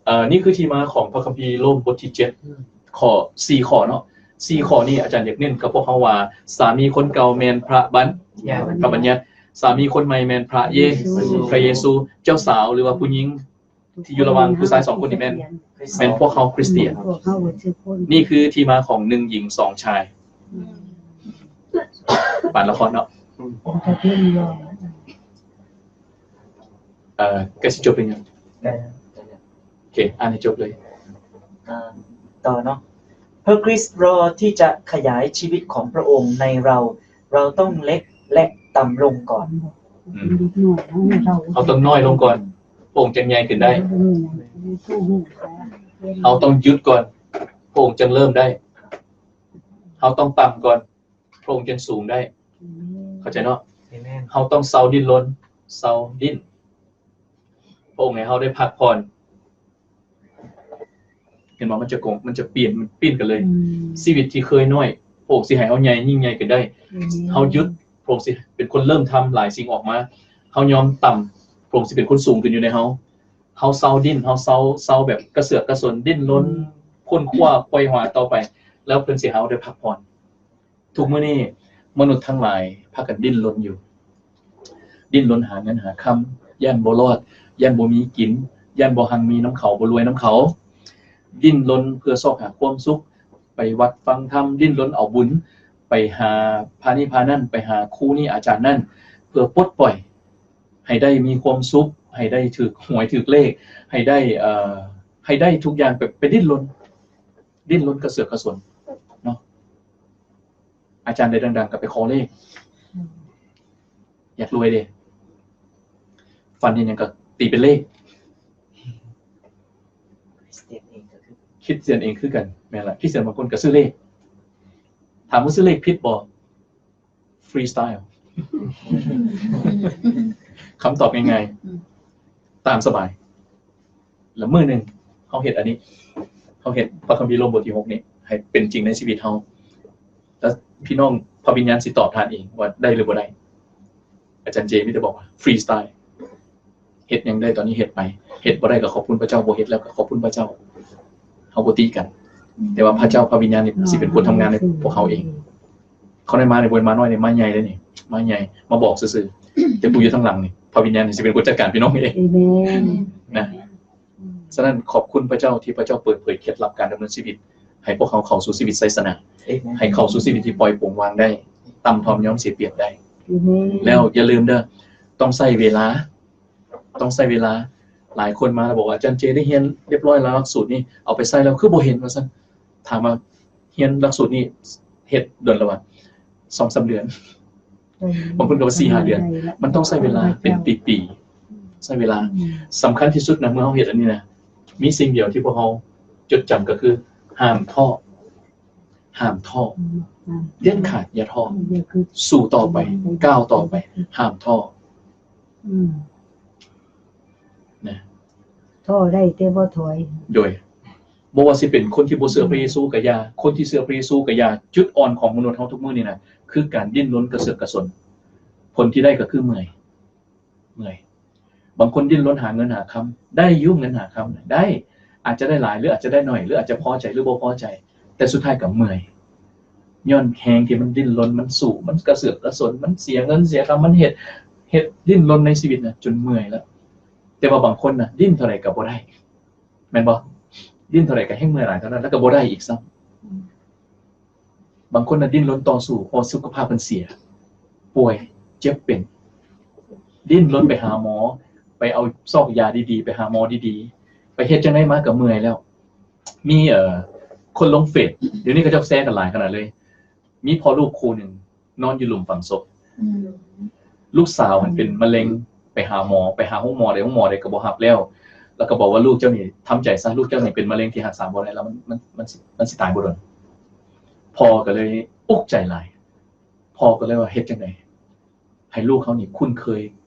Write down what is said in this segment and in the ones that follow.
ເອີ ນີ້ຄືທີ່ມາຂອງພະຄຳພີໂລມບົດທີເຈັດ ຂໍ້ ສີ່ຂໍ້ເນາະ. ສີ່ຂໍ້ນີ້ອາຈານຢາກເນັ້ນກັບພວກເຮົາວ່າ ສາມີຄົນເກົ່າແມ່ນພະບັນ ຍາ ພະບັນຍັດ, ສາມີຄົນໃໝ່ແມ່ນພະເຢ ພະເຢຊູ, ເຈົ້າສາວ ຫຼືວ່າຜູ້ຍິງທີ່ຢູ່ລະຫວ່າງຜູ້ຊາຍສອງຄົນນີ້ແມ່ນ ແມ່ນພວກເຮົາຄຣິສຕຽນ. ນີ້ຄືທີ່ມາຂອງໜຶ່ງຍິງສອງຊາຍ. ປານລະຄອນເນາະ. ເອີ ໃກ້ຊິຈົບແລ້ວຍັງ? ໃກ້ແລ້ວ ໃກ້ແລ້ວ. ໂອເຄ ອ່ານໃຫ້ຈົບເລີຍ. ອ່າ ຕໍ່ເນາະ. ພະຄຣິດລໍທີ່ຈະຂະຫຍາຍຊີວິດຂອງພະອົງໃນເຮົາ, ເຮົາຕ້ອງເລັກ ແລະ ຕ່ຳລົງກ່ອນ. ອືມ ເຮົາຕ້ອງນ້ອຍລົງກ່ອນ ພະອົງຈຶ່ງໃຫຍ່ຂຶ້ນໄດ້. ເຮົາຕ້ອງຢຸດກ່ອນ ພະອົງຈຶ່ງເລີ່ມໄດ້. ເຮົາຕ້ອງຕ່ຳກ່ອນ ພະອົງຈຶ່ງສູງໄດ້. ເຂົ້າໃຈເນາະ? ເຮົາຕ້ອງເຊົາດີ້ນລົນ ເຊົາດີ້ນ ພະອົງໃຫ້ເຮົາໄດ້ພັກຜ່ອນ. ເຫັນບໍ່? ມັນຈະກົງ ມັນຈະປ່ຽນ ມັນປິ່ນກັນເລີຍ. ຊີວິດທີ່ເຄີຍນ້ອຍ ພະອົງຊິໃຫ້ເຮົາໃຫຍ່ ຍິ່ງໃຫຍ່ຂຶ້ນໄດ້. ເຮົາຢຸດ ພະອົງຊິເປັນຄົນເລີ່ມທຳຫຼາຍສິ່ງອອກມາ. ເຮົາຍອມຕ່ຳ ພະອົງຊິເປັນຄົນສູງຂຶ້ນຢູ່ໃນເຮົາ. ເຮົາເຊົາດີ້ນ ເຮົາເຊົາ ເຊົາແບບກະເສືອກກະສົນ ດີ້ນລົນ ຄົ້ນຄວ້າ ໄຂວ່ຫາຕໍ່ໄປ ແລ້ວເພິ່ນຊິໃຫ້ເຮົາໄດ້ພັກຜ່ອນ. ທຸກມື້ນີ້ມະນຸດທັງຫຼາຍພາກັນດີ້ນລົນຢູ່ ດີ້ນລົນຫາເງິນຫາຄຳ ຢ້ານບໍ່ລອດ ຢ້ານບໍ່ມີກິນ ຢ້ານບໍ່ຮັ່ງມີນຳເຂົາ ບໍ່ລວຍນຳເຂົາ. ດີ້ນລົນເພື່ອຊອກຫາຄວາມສຸກ ໄປວັດຟັງທຳ ດີ້ນລົນເອົາບຸນ ໄປຫາພະນີ້ພະນັ້ນ ໄປຫາຄູນີ້ອາຈານນັ້ນ ເພື່ອປົດປ່ອຍ ໃຫ້ໄດ້ມີຄວາມສຸກ ໃຫ້ໄດ້ຖືກຫວຍຖືກເລກ ໃຫ້ໄດ້ ເອີ ໃຫ້ໄດ້ທຸກຢ່າງ ໄປ ໄປດີ້ນລົນ ດີ້ນລົນກະເສືອກກະສົນເນາະ. ອາຈານໃດດັງໆ ກໍໄປຂໍເລກ ອືມ ຢາກລວຍເດ້ ຝັນເຫັນຫຍັງກໍຕີເປັນເລກ. ຄຣິສຕຽນເອງກໍຄື ຄຣິສຕຽນເອງຄືກັນ ແມ່ນລະ ຄຣິສຕຽນບາງຄົນກໍຊື້ເລກ. ຖາມວ່າຊື້ເລກຜິດບໍ່? ຟຣີສະໄຕລ໌ ຄຳຕອບງ່າຍໆ ອືມ ຕາມສະບາຍ. ແລ້ວມື້ໜຶ່ງເຮົາເຮັດອັນນີ້ ເຮົາເຮັດພະຄຳພີໂລມບົດທີຫົກນີ້ໃຫ້ເປັນຈິງໃນຊີວິດເຮົາ ແລ້ວພີ່ນ້ອງ ພະວິນຍານຊິຕອບທ່ານເອງວ່າໄດ້ຫຼືບໍ່ໄດ້. ອາຈານເຈມີແຕ່ບອກວ່າ ຟຣີສະໄຕລ໌ ເຮັດຫຍັງໄດ້ຕອນນີ້ເຮັດໄປ ເຮັດບໍ່ໄດ້ກໍຂອບຄຸນພະເຈົ້າ ບໍ່ເຮັດແລ້ວກໍຂອບຄຸນພະເຈົ້າ. ເຮົາບໍ່ຕິກັນ ແຕ່ວ່າພະເຈົ້າ ພະວິນຍານນີ້ຊິເປັນຄົນທຳງານໃນພວກເຮົາເອງ. ເຂົາໄດ້ມາໃນ ບໍ່ໄດ້ມານ້ອຍເດ້ ມາໃຫຍ່ເດ້ນີ້ ມາໃຫຍ່ ມາບອກຊື່ໆ ແຕ່ຜູ້ຢູ່ທາງຫຼັງນີ້ ພະວິນຍານນີ້ຊິເປັນຄົນຈັດການພີ່ນ້ອງເອງ. ອາເມນ ນະ. ສະນັ້ນຂອບຄຸນພະເຈົ້າທີ່ພະເຈົ້າເປີດເຜີຍເຄັດລັບການດຳເນີນຊີວິດ ໃຫ້ພວກເຮົາເຂົ້າສູ່ຊີວິດໄຊຊະນະ ໃຫ້ເຂົ້າສູ່ຊີວິດທີ່ປ່ອຍໂປ່ງວາງໄດ້ ຕ່ຳຖ່ອມຍອມເສຍປຽບໄດ້. ແລ້ວຢ່າລືມເດີ ຕ້ອງໃຊ້ເວລາ ຕ້ອງໃຊ້ເວລາ. ຫຼາຍຄົນມາແລ້ວບອກວ່າ ອາຈານເຈໄດ້ຮຽນຮຽບຮ້ອຍແລ້ວຫຼັກສູດນີ້ ເອົາໄປໃຊ້ແລ້ວຄືບໍ່ເຫັນ ວ່າຊັ້ນ. ຖາມວ່າຮຽນຫຼັກສູດນີ້ເຮັດດົນແລ້ວບໍ່? ສອງສາມເດືອນ ບາງຄົນກໍວ່າສີ່ຫ້າເດືອນ. ມັນຕ້ອງໃຊ້ເວລາເປັນປີໆ ໃຊ້ເວລາ. ສຳຄັນທີ່ສຸດນະ ເມື່ອເຮົາເຮັດອັນນີ້ນະ ມີສິ່ງດຽວທີ່ພວກເຮົາຈົດຈຳກໍຄື ຫ້າມທໍ້ ຫ້າມທໍ້ ເດັດຂາດຢ່າທໍ້ ສູ້ຕໍ່ໄປ ກ້າວຕໍ່ໄປ ຫ້າມທໍ້ ອືມ ນະ. ທໍ້ໄດ້ແຕ່ບໍ່ຖອຍ. ໂດຍ ບໍ່ວ່າຊິເປັນຄົນທີ່ບໍ່ເຊື່ອພະເຢຊູກໍຢ່າ ຄົນທີ່ເຊື່ອພະເຢຊູກໍຢ່າ ຈຸດອ່ອນຂອງມະນຸດເຮົາທຸກມື້ນີ້ນະ ຄືການດີ້ນລົນກະເສືອກກະສົນ. ຜົນທີ່ໄດ້ກໍຄືເມື່ອຍ ເມື່ອຍ. ບາງຄົນດີ້ນລົນຫາເງິນຫາຄຳ ໄດ້ຢູ່ເງິນຫາຄຳນະ ໄດ້ ອາດຈະໄດ້ຫຼາຍ ຫຼື ອາດຈະໄດ້ໜ້ອຍ ຫຼື ອາດຈະພໍໃຈ ຫຼື ບໍ່ພໍໃຈ ແຕ່ສຸດທ້າຍກໍເມື່ອຍ ຍ້ອນແຮງທີ່ມັນດີ້ນລົນ ມັນສູ້ ມັນກະເສືອກກະສົນ ມັນເສຍເງິນເສຍຄຳ ມັນເຮັດ ເຮັດດີ້ນລົນໃນຊີວິດນະ ຈົນເມື່ອຍແລ້ວ. ແຕ່ວ່າບາງຄົນນະ ດີ້ນເທົ່າໃດກໍບໍ່ໄດ້ ແມ່ນບໍ່? ດີ້ນເທົ່າໃດກໍແຮ່ງເມື່ອຍຫຼາຍເທົ່ານັ້ນ ແລ້ວກໍບໍ່ໄດ້ອີກຊ້ຳ. ບາງຄົນນະ ດີ້ນລົນຕໍ່ສູ້ ເພາະວ່າສຸຂະພາບເພິ່ນເສຍ ປ່ວຍ ເຈັບເປັນ ດີ້ນລົນໄປຫາໝໍ ໄປເອົາຊອກຢາດີໆ ໄປຫາໝໍດີໆ ໄປເຮັດຈັ່ງໃດມາກໍເມື່ອຍແລ້ວ. ມີ ເອີ ຄົນລົງເຟສ ດຽວນີ້ເຂົາເຈົ້າແຊກັນຫຼາຍຂະໜາດເລີຍ ມີພໍ່ລູກຄູ່ໜຶ່ງ ນອນຢູ່ຫຼຸມຝັງສົບ ອືມ ລູກສາວຫັ້ນເປັນມະເຮັງ ໄປຫາໝໍ ໄປຫາໂຮງໝໍໃດໂຮງໝໍໃດກໍບໍ່ຮັບແລ້ວ ແລ້ວກໍບອກວ່າ ລູກເຈົ້ານີ້ທຳໃຈຊະ ລູກເຈົ້ານີ້ເປັນມະເຮັງທີ່ຮັກສາບໍ່ໄດ້ແລ້ວ ມັນ ມັນ ມັນຊິ ມັນຊິຕາຍບໍ່ດົນ. ພໍ່ກໍເລີຍອຸກໃຈຫຼາຍ ພໍ່ກໍເລີຍວ່າ ເຮັດຈັ່ງໃດໃຫ້ລູກເຮົານີ້ຄຸ້ນເຄີຍ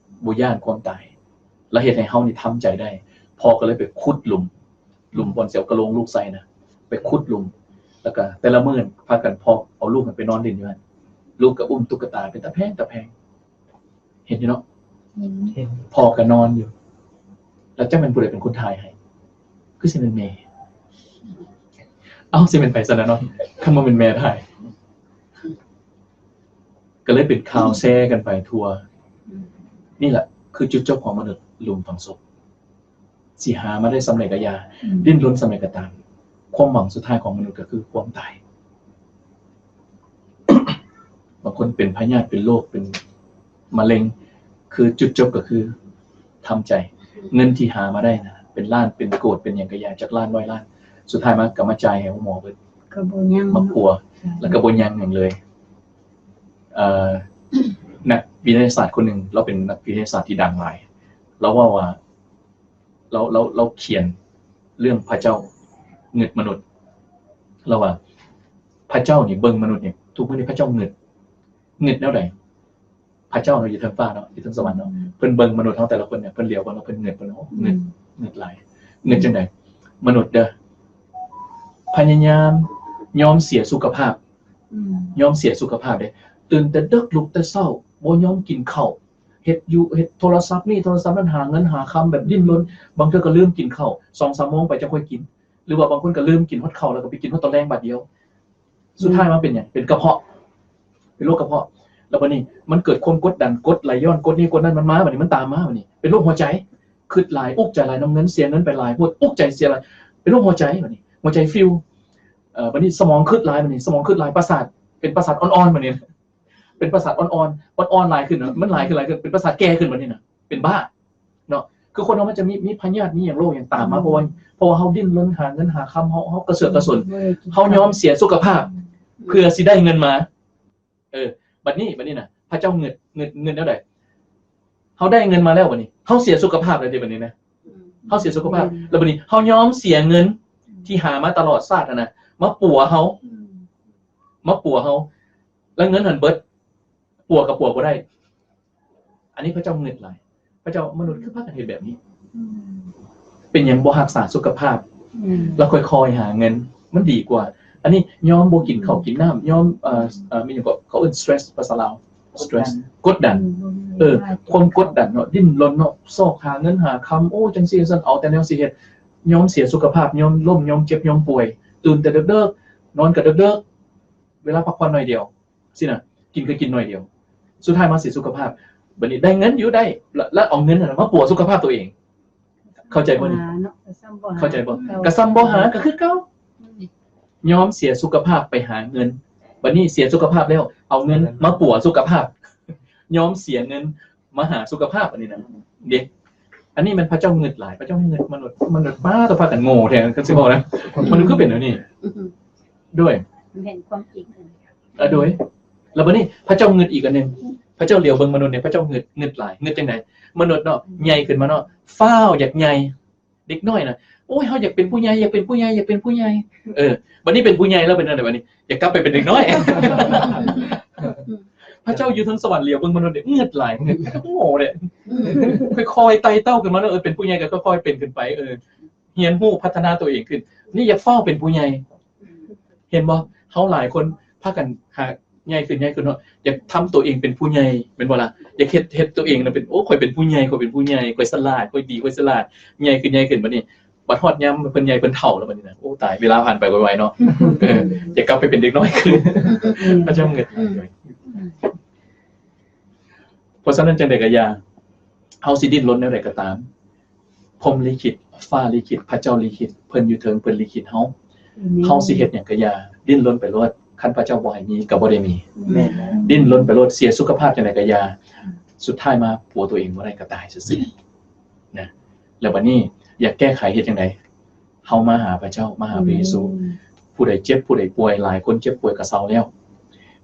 ບໍ່ຢ້ານຄວາມຕາຍ ແລ້ວເຮັດໃຫ້ເຮົານີ້ທຳໃຈໄດ້. ພໍ່ກໍເລີຍໄປຂຸດຫຼຸມ ຫຼຸມບ່ອນຊິເອົາກະໂຫຼງລູກໃສ່ນະ ໄປຂຸດຫຼຸມ ແລ້ວກະແຕ່ລະມື້ພາກັນເພາະເອົາລູກຫັ້ນໄປນອນຫຼິ້ນຢູ່ຫັ້ນ ລູກກະອຸ້ມຕຸກກະຕາເປັນຕາແພງຕາແພງ. ເຫັນຢູ່ເນາະ? ເຫັນ ເຫັນ ພໍ່ກະນອນຢູ່ ແລ້ວຈັກແມ່ນຜູ້ໃດເປັນຄົນຖ່າຍໃຫ້? ຄືຊິແມ່ນແມ່. ເອົ້າ ຊິແມ່ນໃຜຊັ້ນນະເນາະ ຄັນບໍ່ແມ່ນແມ່ຖ່າຍ? ກໍເລີຍເປັນຂ່າວແຊກັນໄປທົ່ວ. ນີ້ແຫຼະຄືຈຸດຈົບຂອງມະນຸດ ຫຼຸມຝັງສົບ. ຊິຫາມາໄດ້ສ່ຳໃດກໍຢ່າ, ອືມ ດີ້ນລົນສ່ຳໃດກໍຕາມ, ຄວາມຫວັງສຸດທ້າຍຂອງມະນຸດກໍຄືຄວາມຕາຍ. ບາງຄົນເປັນພະຍາດ, ເປັນໂລກ, ເປັນມະເຮັງ, ຄືຈຸດຈົບກໍຄືທຳໃຈ. ເງິນທີ່ຫາມາໄດ້ນະ ເປັນລ້ານ, ເປັນໂກດ, ເປັນຫຍັງກໍຢ່າ, ຈັກລ້ານ, ຮ້ອຍລ້ານ, ສຸດທ້າຍມາກໍມາຈ່າຍໃຫ້ໂຮງໝໍເບິດ, ກໍບໍ່ຍັງ ມາປົວ, ແລ້ວກໍບໍ່ຍັງຫຍັງເລີຍ. ເອີ ນັກວິທະຍາສາດຄົນໜຶ່ງ, ລາວເປັນນັກວິທະຍາສາດທີ່ດັງຫຼາຍ, ລາວເວົ້າວ່າ ລາວ ລາວ ລາວຂຽນເລື່ອງພະເຈົ້າງຶດມະນຸດ. ລາວວ່າ ພະເຈົ້ານີ້ເບິ່ງມະນຸດນີ້ ທຸກມື້ນີ້ພະເຈົ້າງຶດ. ງຶດແນວໃດ? ພະເຈົ້າເນາະ ຢູ່ເທິງຟ້າເນາະ ຢູ່ເທິງສະຫວັນເນາະ, ອືມ ເພິ່ນເບິ່ງມະນຸດເຮົາແຕ່ລະຄົນນີ້ ເພິ່ນຫຼຽວເບິ່ງແລ້ວເພິ່ນງຶດ, ເພິ່ນ ໂອ້ ອືມ ງຶດ ງຶດຫຼາຍ. ອືມ ງຶດຈັ່ງໃດ? ມະນຸດເດີ ພະຍາຍາມຍອມເສຍສຸຂະພາບ, ອືມ ຍອມເສຍສຸຂະພາບເດ້, ຕື່ນແຕ່ເດິກ ລຸກແຕ່ເຊົ້າ, ບໍ່ຍອມກິນເຂົ້າ, ເຮັດຢູ່ ເຮັດໂທລະສັບນີ້ໂທລະສັບນັ້ນ, ຫາເງິນຫາຄຳແບບດີ້ນລົນ, ບາງເທື່ອກໍລືມກິນເຂົ້າ ສອງສາມໂມງໄປຈັ່ງຄ່ອຍກິນ, ຫຼືວ່າບາງຄົນກໍລືມກິນຮອດເຂົ້າ ແລ້ວກໍໄປກິນຮອດຕອນແລງບາດດຽວ. ສຸດທ້າຍມາເປັນຫຍັງ? ເປັນກະເພາະ, ເປັນໂລກກະເພາະ. ແລ້ວບັດນີ້ມັນເກີດຄວາມກົດດັນ, ກົດໄຫຼຍ້ອນ, ກົດນີ້ກົດນັ້ນ, ມັນມາບັດນີ້, ມັນຕາມມາບັດນີ້, ເປັນໂລກຫົວໃຈ, ຄຶດຫຼາຍ, ອຸກໃຈຫຼາຍນຳເງິນ, ເສຍເງິນໄປຫຼາຍໂພດ, ອຸກໃຈເສຍຫຼາຍ, ເປັນໂລກຫົວໃຈບັດນີ້, ຫົວໃຈຟິວ. ເອີ ບັດນີ້ສະໝອງຄຶດຫຼາຍ, ບັດນີ້ສະໝອງຄຶດຫຼາຍ, ປະສາດ ເປັນປະສາດອ່ອນໆ ບັດນີ້. ເປັນປະສາດອ່ອນໆ ອ່ອນໆຫຼາຍຂຶ້ນເນາະ, ມັນຫຼາຍຂຶ້ນ ຫຼາຍຂຶ້ນ ເປັນປະສາດແກ່ຂຶ້ນບັດນີ້ນະ, ເປັນບ້າເນາະ. ຄືຄົນເຮົາມັນຈະມີ ມີພະຍາດ ມີຫຍັງໂລກຫຍັງຕາມມາ, ອືມ ເພາະວ່າ ເພາະວ່າເຮົາດີ້ນລົນຫາເງິນຫາຄຳ, ເຮົາ ເຮົາກະເສືອກກະສົນ, ອືມ ເຮົາຍອມເສຍສຸຂະພາບ ອືມ ເພື່ອຊິໄດ້ເງິນມາ. ເອີ ບັດນີ້ ບັດນີ້ນະ ພະເຈົ້າງຶດ ງຶດ ງຶດແນວໃດ? ເຮົາໄດ້ເງິນມາແລ້ວບັດນີ້ ເຮົາເສຍສຸຂະພາບແລ້ວເດ້ບັດນີ້ນະ, ອືມ ເຮົາເສຍສຸຂະພາບ ອືມ ແລ້ວບັດນີ້ເຮົາຍອມເສຍເງິນ ອືມ ທີ່ຫາມາຕະຫຼອດຊາດຫັ້ນນະ ມາປົວເຮົາ ອືມ ມາປົວເຮົາ ແລ້ວເງິນຫັ້ນເບິດ ປົວກໍປົວບໍ່ໄດ້. ອັນນີ້ພະເຈົ້າງຶດຫຼາຍ, ພະເຈົ້າ ມະນຸດຄືພາກັນເຮັດແບບນີ້? ອືມ ເປັນຫຍັງບໍ່ຮັກສາສຸຂະພາບ ອືມ ແລ້ວຄ່ອຍໆຫາເງິນ ມັນດີກວ່າ. ອັນນີ້ຍອມບໍ່ກິນເຂົ້າ ອືມ ກິນນ້ຳ, ຍອມ ເອີ ເອີ ມີຫຍັງກໍ ເຂົາເອີ້ນ stress ພາສາລາວ stress ກົດດັນ ກົດດັນ ອືມ ເອີ ຄວາມກົດດັນເນາະ, ດີ້ນລົນເນາະ, ຊອກຫາເງິນຫາຄຳ, ໂອ້ ຈັ່ງຊີ້ຈັ່ງຊັ້ນ, ເອົາແຕ່ແນວຊິເຮັດ, ຍອມເສຍສຸຂະພາບ, ຍອມລົ້ມ, ຍອມເຈັບ, ຍອມປ່ວຍ, ຕື່ນແຕ່ເດິກໆ, ນອນກໍເດິກໆ, ເວລາພັກຜ່ອນໜ້ອຍດຽວ. ຊີ້ນະ, ກິນກໍກິນໜ້ອຍດຽວ, ສຸດທ້າຍມາເສຍສຸຂະພາບ. ບັດນີ້ໄດ້ເງິນຢູ່ໄດ້ ແລ້ວ ແລ້ວເອົາເງິນນັ້ນມາປົວສຸຂະພາບຕົວເອງ. ເຂົ້າໃຈບໍ່ນີ້? ເຂົ້າໃຈບໍ່? ກໍສ່ຳບໍ່ຫາ ກໍຄືເກົ່າ. ອືມ ຍອມເສຍສຸຂະພາບໄປຫາເງິນ, ບັດນີ້ເສຍສຸຂະພາບແລ້ວ ເອົາເງິນມາປົວສຸຂະພາບ. ຍອມເສຍເງິນມາຫາສຸຂະພາບ ອັນນີ້ນະເດ້. ອັນນີ້ແມ່ນພະເຈົ້າງຶດຫຼາຍ, ພະເຈົ້າງຶດມະນຸດ, ມະນຸດ ປາດໂທ້ ພາກັນໂງ່ແທ້ ຄັນຊິເວົ້ານະ. ມະນຸດຄືເປັນແນວນີ້? ອືມ ໂດຍ ມັນເຫັນຄວາມຈິງ. ເອີ ໂດຍ ແລ້ວບັດນີ້ພະເຈົ້າງຶດອີກອັນໜຶ່ງ, ພະເຈົ້າຫຼຽວເບິ່ງມະນຸດນີ້ ພະເຈົ້າງຶດ, ງຶດຫຼາຍ. ງຶດຈັ່ງໃດ? ມະນຸດເນາະ ອືມ ໃຫຍ່ຂຶ້ນມາເນາະ ຟ້າວຢາກໃຫຍ່. ເດັກນ້ອຍນະ ໂອ້ຍ ເຮົາຢາກເປັນຜູ້ໃຫຍ່, ຢາກເປັນຜູ້ໃຫຍ່, ຢາກເປັນຜູ້ໃຫຍ່. ເອີ ບັດນີ້ເປັນຜູ້ໃຫຍ່ແລ້ວເປັນຈັ່ງໃດບັດນີ້? ຢາກກັບໄປເປັນເດັກນ້ອຍ. ພະເຈົ້າຢູ່ເທິງສະຫວັນຫຼຽວເບິ່ງມະນຸດນີ້ ງຶດຫຼາຍ, ງຶດ ໂງ່ເດ້. ອືມ ຄ່ອຍໆໄຕ່ເຕົ້າຂຶ້ນມາເນາະ, ເອີ ເປັນຜູ້ໃຫຍ່ກໍຄ່ອຍໆເປັນຂຶ້ນໄປ, ເອີ ຮຽນຮູ້ພັດທະນາຕົວເອງຂຶ້ນ. ນີ້ຢາກຟ້າວເປັນຜູ້ໃຫຍ່ ເຫັນບໍ່? ເຮົາຫຼາຍຄົນພາກັນຫາໃຫຍ່ຂຶ້ນ ໃຫຍ່ຂຶ້ນເນາະ, ຢາກທຳຕົວເອງເປັນຜູ້ໃຫຍ່ ແມ່ນບໍ່ລະ? ຢາກເຮັດ ເຮັດຕົວເອງນະເປັນ ໂອ້ ຂ້ອຍເປັນຜູ້ໃຫຍ່, ຂ້ອຍເປັນຜູ້ໃຫຍ່, ຂ້ອຍສະຫຼາດ, ຂ້ອຍດີ, ຂ້ອຍສະຫຼາດ, ໃຫຍ່ຂຶ້ນ ໃຫຍ່ຂຶ້ນ. ບັດນີ້ ບັດຮອດຍາມເພິ່ນໃຫຍ່ ເພິ່ນເຖົ້າແລ້ວບັດນີ້ນະ ໂອ້ ຕາຍ ເວລາຜ່ານໄປໄວໆເນາະ. ເອີ ຢາກກັບໄປເປັນເດັກນ້ອຍຄືນ. ອືມ ພະເຈົ້າເງິນ. ອືມ ເພາະສະນັ້ນ ຈັ່ງໃດກໍຢ່າ ເຮົາຊິດີ້ນລົນແນວໃດກໍຕາມ ພົມລິຂິດ ຟ້າລິຂິດ ພະເຈົ້າລິຂິດ ເພິ່ນຢູ່ເທິງ ເພິ່ນລິຂິດເຮົາ. ອາເມນ. ເຮົາຊິເຮັດຫຍັງກໍຢ່າ ດີ້ນລົນໄປໂລດ, ຄັນພະເຈົ້າບໍ່ໃຫ້ມີກໍບໍ່ໄດ້ມີ. ແມ່ນ. ດີ້ນລົນໄປໂລດ, ເສຍສຸຂະພາບຈັ່ງໃດກໍຢ່າ, ອືມ ສຸດທ້າຍມາປົວຕົວເອງບໍ່ໄດ້ກໍຕາຍຊື່ໆ ນະ. ແລ້ວບັດນີ້ຢາກແກ້ໄຂເຮັດຈັ່ງໃດ? ເຮົາມາຫາພະເຈົ້າ, ມາຫາພະເຢຊູ. ອາເມນ. ຜູ້ໃດເຈັບ ຜູ້ໃດປ່ວຍ, ຫຼາຍຄົນເຈັບປ່ວຍກໍເຊົາແລ້ວ.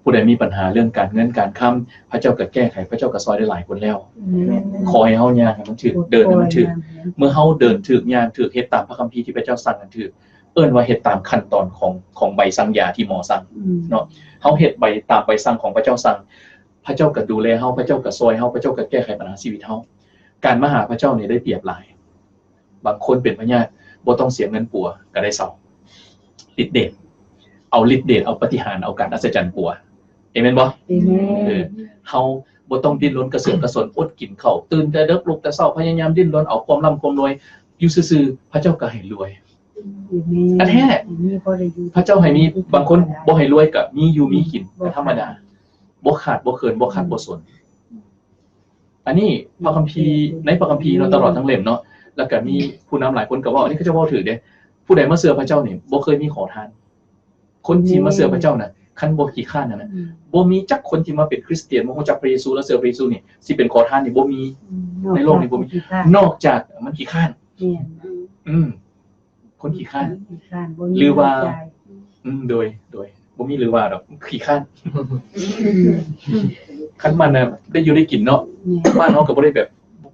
ຜູ້ໃດມີບັນຫາເລື່ອງການເງິນການຄຳ, ພະເຈົ້າກໍແກ້ໄຂ, ພະເຈົ້າກໍຊ່ອຍໄດ້ຫຼາຍຄົນແລ້ວ. ອາເມນ. ຂໍໃຫ້ເຮົາຍ່າງໃຫ້ມັນຖືກ, ອືມ ເດີນໃຫ້ມັນຖືກ. ໂອ້ຍ ແມ່ນໆ ເມື່ອເຮົາເດີນຖືກ, ຍ່າງຖືກ, ເຮັດຕາມພະຄຳພີທີ່ພະເຈົ້າສັ່ງນັ້ນຖືກ, ເອີ້ນວ່າເຮັດຕາມຂັ້ນຕອນຂອງ, ຂອງໃບສັ່ງຢາທີ່ໝໍສັ່ງ ອືມ ເນາະ. ເຮົາເຮັດໃບ, ຕາມໃບສັ່ງຂອງພະເຈົ້າສັ່ງ, ພະເຈົ້າກໍດູແລເຮົາ, ພະເຈົ້າກໍຊ່ອຍເຮົາ, ພະເຈົ້າກໍແກ້ໄຂບັນຫາຊີວິດເຮົາ. ການມາຫາພະເຈົ້ານີ້ໄດ້ປຽບຫຼາຍ. ບາງຄົນເປັນພະຍາດ ບໍ່ຕ້ອງເສຍເງິນປົວກໍໄດ້ເຊົາ. ລິດເດດ ເອົາລິດເດດ ເອົາປາຕິຫານ ເອົາການອັດສະຈັນປົວ. ເອເມນບໍ່? ເອເມນ. ເອີ ເຮົາບໍ່ຕ້ອງດີ້ນລົນກະເສືອກກະສົນ ອົດກິນເຂົ້າ, ຕື່ນແຕ່ເດິກ ລຸກແຕ່ເຊົ້າ, ພະຍາຍາມດີ້ນລົນເອົາຄວາມລ່ຳຄວາມລວຍ. ຢູ່ຊື່ໆ ພະເຈົ້າກໍໃຫ້ລວຍ. ອາແທ້ ພະເຈົ້າໃຫ້ມີ ບາງຄົນບໍ່ໃຫ້ລວຍກໍມີຢູ່ມີກິນ ກໍທຳມະດາ ບໍ່ຂາດບໍ່ເຂີນ ບໍ່ຂັດບໍ່ສົນ. ອັນນີ້ພະຄຳພີ ໃນພະຄຳພີເນາະ ຕະຫຼອດທັງເຫຼັ້ມເນາະ ແລ້ວກໍມີຜູ້ນຳຫຼາຍຄົນກໍເວົ້າ ອັນນີ້ເຂົາເຈົ້າເວົ້າຖືກເດ້ ຜູ້ໃດມາເຊື່ອພະເຈົ້ານີ້ບໍ່ເຄີຍມີຂໍທານ. ຄົນທີ່ມາເຊື່ອພະເຈົ້ານະ ຄັນບໍ່ຂີ້ຄ້ານນະ ບໍ່ມີຈັກຄົນທີ່ມາເປັນຄຣິສຕຽນ ມາຮູ້ຈັກພະເຢຊູ ແລະເຊື່ອພະເຢຊູນີ້ ຊິເປັນຂໍທານນີ້ບໍ່ມີ ໃນໂລກນີ້ບໍ່ມີ ນອກຈາກມັນຂີ້ຄ້ານ. ອືມ ຄົນຂີ້ຄ້ານ ຫຼືວ່າ ອືມ ໂດຍ ໂດຍ ບໍ່ມີຫຼືວ່າດອກ ຂີ້ຄ້ານ. ຄັນມັນນະ ໄດ້ຢູ່ໄດ້ກິນເນາະ ບ້ານເຮົາກໍບໍ່ໄດ້ແບບ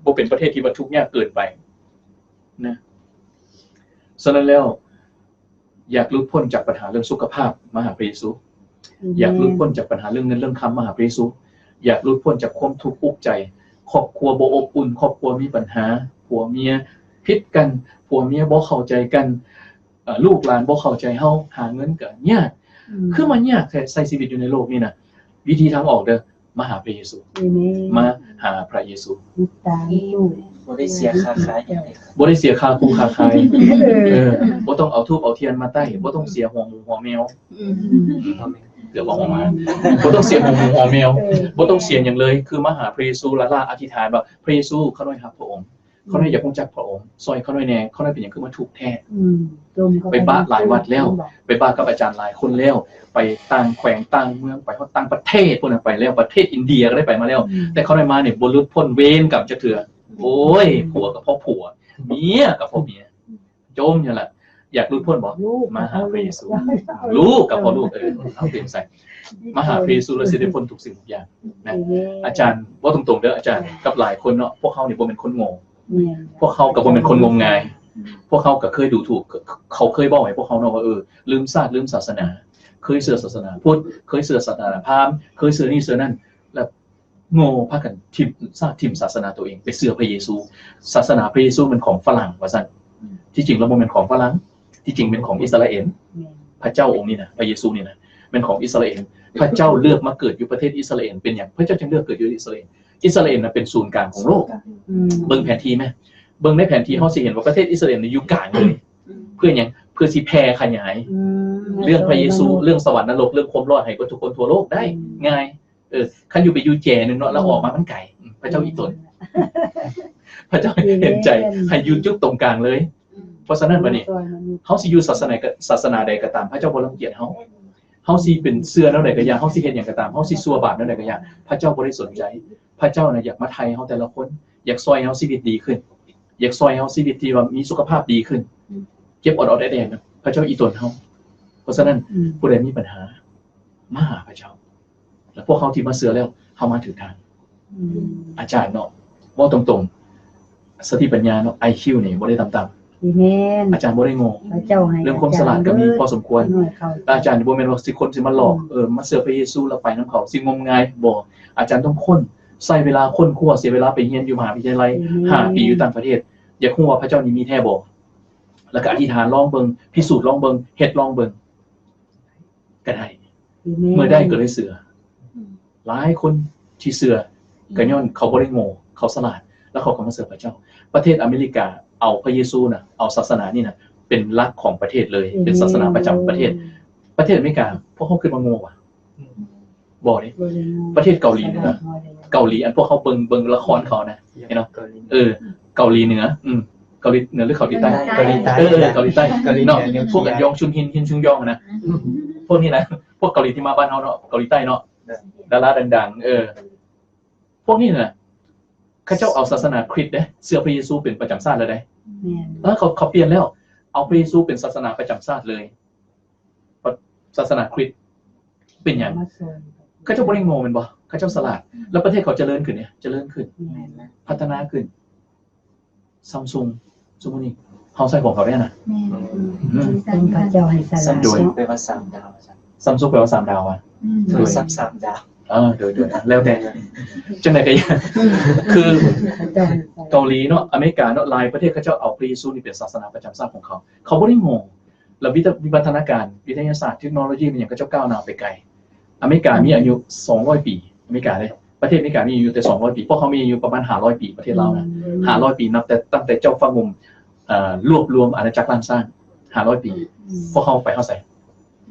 ບໍ່ເປັນປະເທດທີ່ວ່າທຸກຍາກເກີນໄປນະ. ສະນັ້ນແລ້ວ ຢາກຫຼຸດພົ້ນຈາກບັນຫາເລື່ອງສຸຂະພາບ ມາຫາພະເຢຊູ. ຢາກຫຼຸດພົ້ນຈາກບັນຫາເລື່ອງເງິນເລື່ອງຄຳ ມາຫາພະເຢຊູ. ຢາກຫຼຸດພົ້ນຈາກຄວາມທຸກອຸກໃຈ ຄອບຄົວບໍ່ອົບອຸ່ນ ຄອບຄົວມີບັນຫາ ຜົວເມຍຜິດກັນ ຜົວເມຍບໍ່ເຂົ້າໃຈກັນ ເອີ ລູກຫຼານບໍ່ເຂົ້າໃຈເຮົາ ຫາເງິນກໍຍາກ ຄືມາຍາກແທ້ ໃຊ້ຊີວິດຢູ່ໃນໂລກນີ້ນະ. ວິທີທາງອອກເດີ້ ມາຫາພະເຢຊູ ມາຫາພະເຢຊູ ບໍ່ໄດ້ເສຍຄ່າຂາຍຫຍັງເລີຍ ບໍ່ໄດ້ເສຍຄ່າຄູຄ່າຂາຍ ເອີ ບໍ່ຕ້ອງເອົາທູບເອົາທຽນມາໄຕ້ ບໍ່ຕ້ອງເສຍຫົວໝູຫົວແມວ ເກືອບບໍ່ອອກມາ ບໍ່ຕ້ອງເສຍຫົວໝູຫົວແມວ ບໍ່ຕ້ອງເສຍຫຍັງເລີຍ ຄືມາຫາພະເຢຊູ ລ້າໆ ອະທິຖານວ່າ ພະເຢຊູ ຂ້ານ້ອຍຮັກພະອົງ ຂ້ານ້ອຍຢາກຮູ້ຈັກພະອົງ ຊ່ອຍຂ້ານ້ອຍແດ່ ຂ້ານ້ອຍເປັນຫຍັງຄືມາທຸກແທ້. ໄປບະຫຼາຍວັດແລ້ວ ໄປບະກັບອາຈານຫຼາຍຄົນແລ້ວ ໄປຕ່າງແຂວງຕ່າງເມືອງ ໄປຮອດຕ່າງປະເທດພຸ້ນນະ ໄປແລ້ວ ປະເທດອິນເດຍກໍໄດ້ໄປມາແລ້ວ ແຕ່ຂ້ານ້ອຍມານີ້ບໍ່ຫຼຸດພົ້ນເວນກຳຈັກເທື່ອ. ໂອ້ຍ ຜົວກໍເພາະຜົວ ເມຍກໍເພາະເມຍ ຈົ່ມຢູ່ລະ. ຢາກຫຼຸດພົ້ນບໍ່? ມາຫາພະເຢຊູ ລູກກໍເພາະລູກ ເອີ ເຮົາເປັນໃສ ມາຫາພະເຢຊູ ແລ້ວຊິໄດ້ພົ້ນທຸກສິ່ງທຸກຢ່າງນະ. ອາຈານເວົ້າຕົງໆເດີ້ ອາຈານ ກັບຫຼາຍຄົນເນາະ ພວກເຮົານີ້ບໍ່ແມ່ນຄົນໂງ່ ພວກເຮົາກໍບໍ່ແມ່ນຄົນງົມງາຍ ພວກເຮົາກໍເຄີຍດູຖູກ ເຂົາເຄີຍເວົ້າໃຫ້ພວກເຮົາເນາະວ່າ ເອີ ລືມຊາດລືມສາສະໜາ ເຄີຍເຊື່ອສາສະໜາພຸດ ເຄີຍເຊື່ອສາສະໜາພາມ ເຄີຍເຊື່ອນີ້ເຊື່ອນັ້ນ ແລ້ວໂງ່ພາກັນຖິ້ມຊາດຖິ້ມສາສະໜາໂຕເອງ ໄປເຊື່ອພະເຢຊູ. ສາສະໜາພະເຢຊູແມ່ນຂອງຝຣັ່ງວ່າຊັ້ນ ທີ່ຈິງແລ້ວບໍ່ແມ່ນຂອງຝຣັ່ງ ທີ່ຈິງແມ່ນຂອງອິດສະຣາເອນ. ພະເຈົ້າອົງນີ້ນະ ພະເຢຊູນີ້ນະ ແມ່ນຂອງອິດສະຣາເອນ. ພະເຈົ້າເລືອກມາເກີດຢູ່ປະເທດອິດສະຣາເອນ. ເປັນຫຍັງພະເຈົ້າຈຶ່ງເລືອກເກີດຢູ່ອິດສະຣາເອນ? ອິດສະຣາເອນນະເປັນສູນກາງຂອງໂລກ. ເບິ່ງແຜນທີ່ແມ ເບິ່ງໃນແຜນທີ່ເຮົາຊິເຫັນວ່າປະເທດອິດສະຣາເອນຢູ່ກາງເລີຍ. ເພື່ອຫຍັງ? ເພື່ອຊິແຜ່ຂະຫຍາຍເລື່ອງພະເຢຊູ ເລື່ອງສະຫວັນນະລົກ ເລື່ອງຄວາມລອດໃຫ້ກັບທຸກຄົນທົ່ວໂລກໄດ້ງ່າຍ. ເອີ ຄັນຢູ່ໄປຢູ່ແຈໜຶ່ງເນາະ ແລ້ວອອກມາມັນໄກ ພະເຈົ້າອີ່ຕົນ ພະເຈົ້າເຫັນໃຈໃຫ້ຢູ່ຈຸດຕົງກາງເລີຍ. ເພາະສະນັ້ນບັດນີ້ ເຮົາຊິຢູ່ສາສະໜາ ສາສະໜາໃດກໍຕາມ ພະເຈົ້າບໍ່ລັງກຽດເຮົາ. ເຮົາຊິເປັນເຊື່ອແນວໃດກໍຢ່າ ເຮົາຊິເຮັດຫຍັງກໍຕາມ ເຮົາຊິຊົ່ວບາບແນວໃດກໍຢ່າ ພະເຈົ້າບໍ່ໄດ້ສົນໃຈ. ພະເຈົ້ານະຢາກມາໄຖ່ເຮົາແຕ່ລະຄົນ ຢາກຊ່ອຍເຮົາຊີວິດດີຂຶ້ນ ຢາກຊ່ອຍເຮົາຊີວິດທີ່ວ່າມີສຸຂະພາບດີຂຶ້ນ. ເຈັບອອດໆແອດໆນະ ພະເຈົ້າອີ່ຕົນເຮົາ. ເພາະສະນັ້ນ ຜູ້ໃດມີບັນຫາ ມາຫາພະເຈົ້າ ແລະ ພວກເຮົາທີ່ມາເຊື່ອແລ້ວ ເຮົາມາຖືກທາງ. ອາຈານເນາະ ເວົ້າຕົງໆ ສະຕິປັນຍາເນາະ ໄອຄິວນີ້ບໍ່ໄດ້ຕ່ຳໆ. ອາຈານບໍ່ໄດ້ໂງ່ ເລື່ອງຄວາມສະຫຼາດກໍມີພໍສົມຄວນ. ແລະ ອາຈານນີ້ບໍ່ແມ່ນວ່າຊິຄົນຊິມາຫຼອກ ເອີ ມາເຊື່ອພະເຢຊູແລ້ວໄປນຳເຂົາ ຊິງົມງາຍ ບໍ່. ອາຈານຕ້ອງຄົ້ນ ໃຊ້ເວລາຄົ້ນຄວ້າ ເສຍເວລາໄປຮຽນຢູ່ມະຫາວິທະຍາໄລຫ້າປີຢູ່ຕ່າງປະເທດ ຢາກຮູ້ວ່າພະເຈົ້ານີ້ມີແທ້ບໍ່ ແລ້ວກໍອະທິຖານລອງເບິ່ງ ພິສູດລອງເບິ່ງ ເຮັດລອງເບິ່ງ ກໍໄດ້ ເມື່ອໄດ້ກໍເລີຍເຊື່ອ. ຫຼາຍຄົນທີ່ເຊື່ອກໍຍ້ອນເຂົາບໍ່ໄດ້ໂງ່ ເຂົາສະຫຼາດ ແລ້ວເຂົາກໍມາເຊື່ອພະເຈົ້າ. ປະເທດອາເມລິກາເອົາພະເຢຊູນະ ເອົາສາສະໜານີ້ນະ ເປັນຫຼັກຂອງປະເທດເລີຍ ເປັນສາສະໜາປະຈຳປະເທດ. ປະເທດອາເມລິກາ ພວກເຮົາຄິດວ່າໂງ່ຫວາ? ບໍ່ເດ້. ປະເທດເກົາຫຼີເໜືອ ເກົາຫຼີ ອັນພວກເຮົາເບິ່ງ ເບິ່ງລະຄອນເຂົານະ ເຫັນເນາະ ເອີ ເກົາຫຼີເໜືອ ອືມ ເກົາຫຼີເໜືອ ຫຼືເກົາຫຼີໃຕ້? ເກົາຫຼີໃຕ້ ເອີ ເກົາຫຼີໃຕ້ເນາະ ພວກອັນຢອງຊຸນຮິນ ຮິນຊຸງຢອງນະ ພວກນີ້ນະ ພວກເກົາຫຼີທີ່ມາບ້ານເຮົາເນາະ ເກົາຫຼີໃຕ້ເນາະ ດາລາດັງໆ ເອີ ພວກນີ້ນະ ເຂົາເຈົ້າເອົາສາສະໜາຄຣິດເດ້ ເຊື່ອພະເຢຊູເປັນປະຈຳຊາດແລ້ວເດ້. ເອີ ເຂົາ ເຂົາປ່ຽນແລ້ວ ເອົາພະເຢຊູເປັນສາສະໜາປະຈຳຊາດເລີຍ. ສາສະໜາຄຣິດ ເປັນຫຍັງ? ເຂົາເຈົ້າບໍ່ໄດ້ໂງ່ແມ່ນບໍ່? ເຂົາເຈົ້າສະຫຼາດ ແລ້ວປະເທດເຂົາຈະເລີນຂຶ້ນເດ ຈະເລີນຂຶ້ນ ພັດທະນາຂຶ້ນ. ຊຳຊຸງ ຊຸມມື້ນີ້ເຮົາໃຊ້ຂອງເຂົາໄດ້ນະ. ເພິ່ນພະເຈົ້າໃຫ້ສະຫຼາດ ໂດຍ ແປວ່າສາມດາວ ຊຳຊຸງແປວ່າສາມດາວຫວາ? ໂທລະສັບສາມດາວ. ເອີ ໂດຍໆ ແລ້ວແຕ່ ຈັ່ງໃດກໍຢ່າ ຄືເກົາຫຼີເນາະ ອາເມລິກາເນາະ ຫຼາຍປະເທດເຂົາເຈົ້າເອົາພະເຢຊູນີ້ເປັນສາສະໜາປະຈຳຊາດຂອງເຂົາ ເຂົາບໍ່ໄດ້ໂງ່. ແລ້ວວິທະ ວິວັດທະນາການ ວິທະຍາສາດ ເທັກໂນໂລຢີ ມັນຫຍັງ ເຂົາເຈົ້າກ້າວໜ້າໄປໄກ. ອາເມລິກາມີອາຍຸສອງຮ້ອຍປີ ອາເມລິກາເດ້ ປະເທດອາເມລິກາມີອາຍຸແຕ່ສອງຮ້ອຍປີ ພວກເຮົາມີອາຍຸປະມານຫ້າຮ້ອຍປີ ປະເທດລາວນະ ຫ້າຮ້ອຍປີ ນັບແຕ່ ຕັ້ງແຕ່ເຈົ້າຟ້າໂຮມ ເອີ ລວບລວມອານາຈັກລ້ານຊ້າງຫ້າຮ້ອຍປີ ພວກເຮົາໄປຮອດໃສ?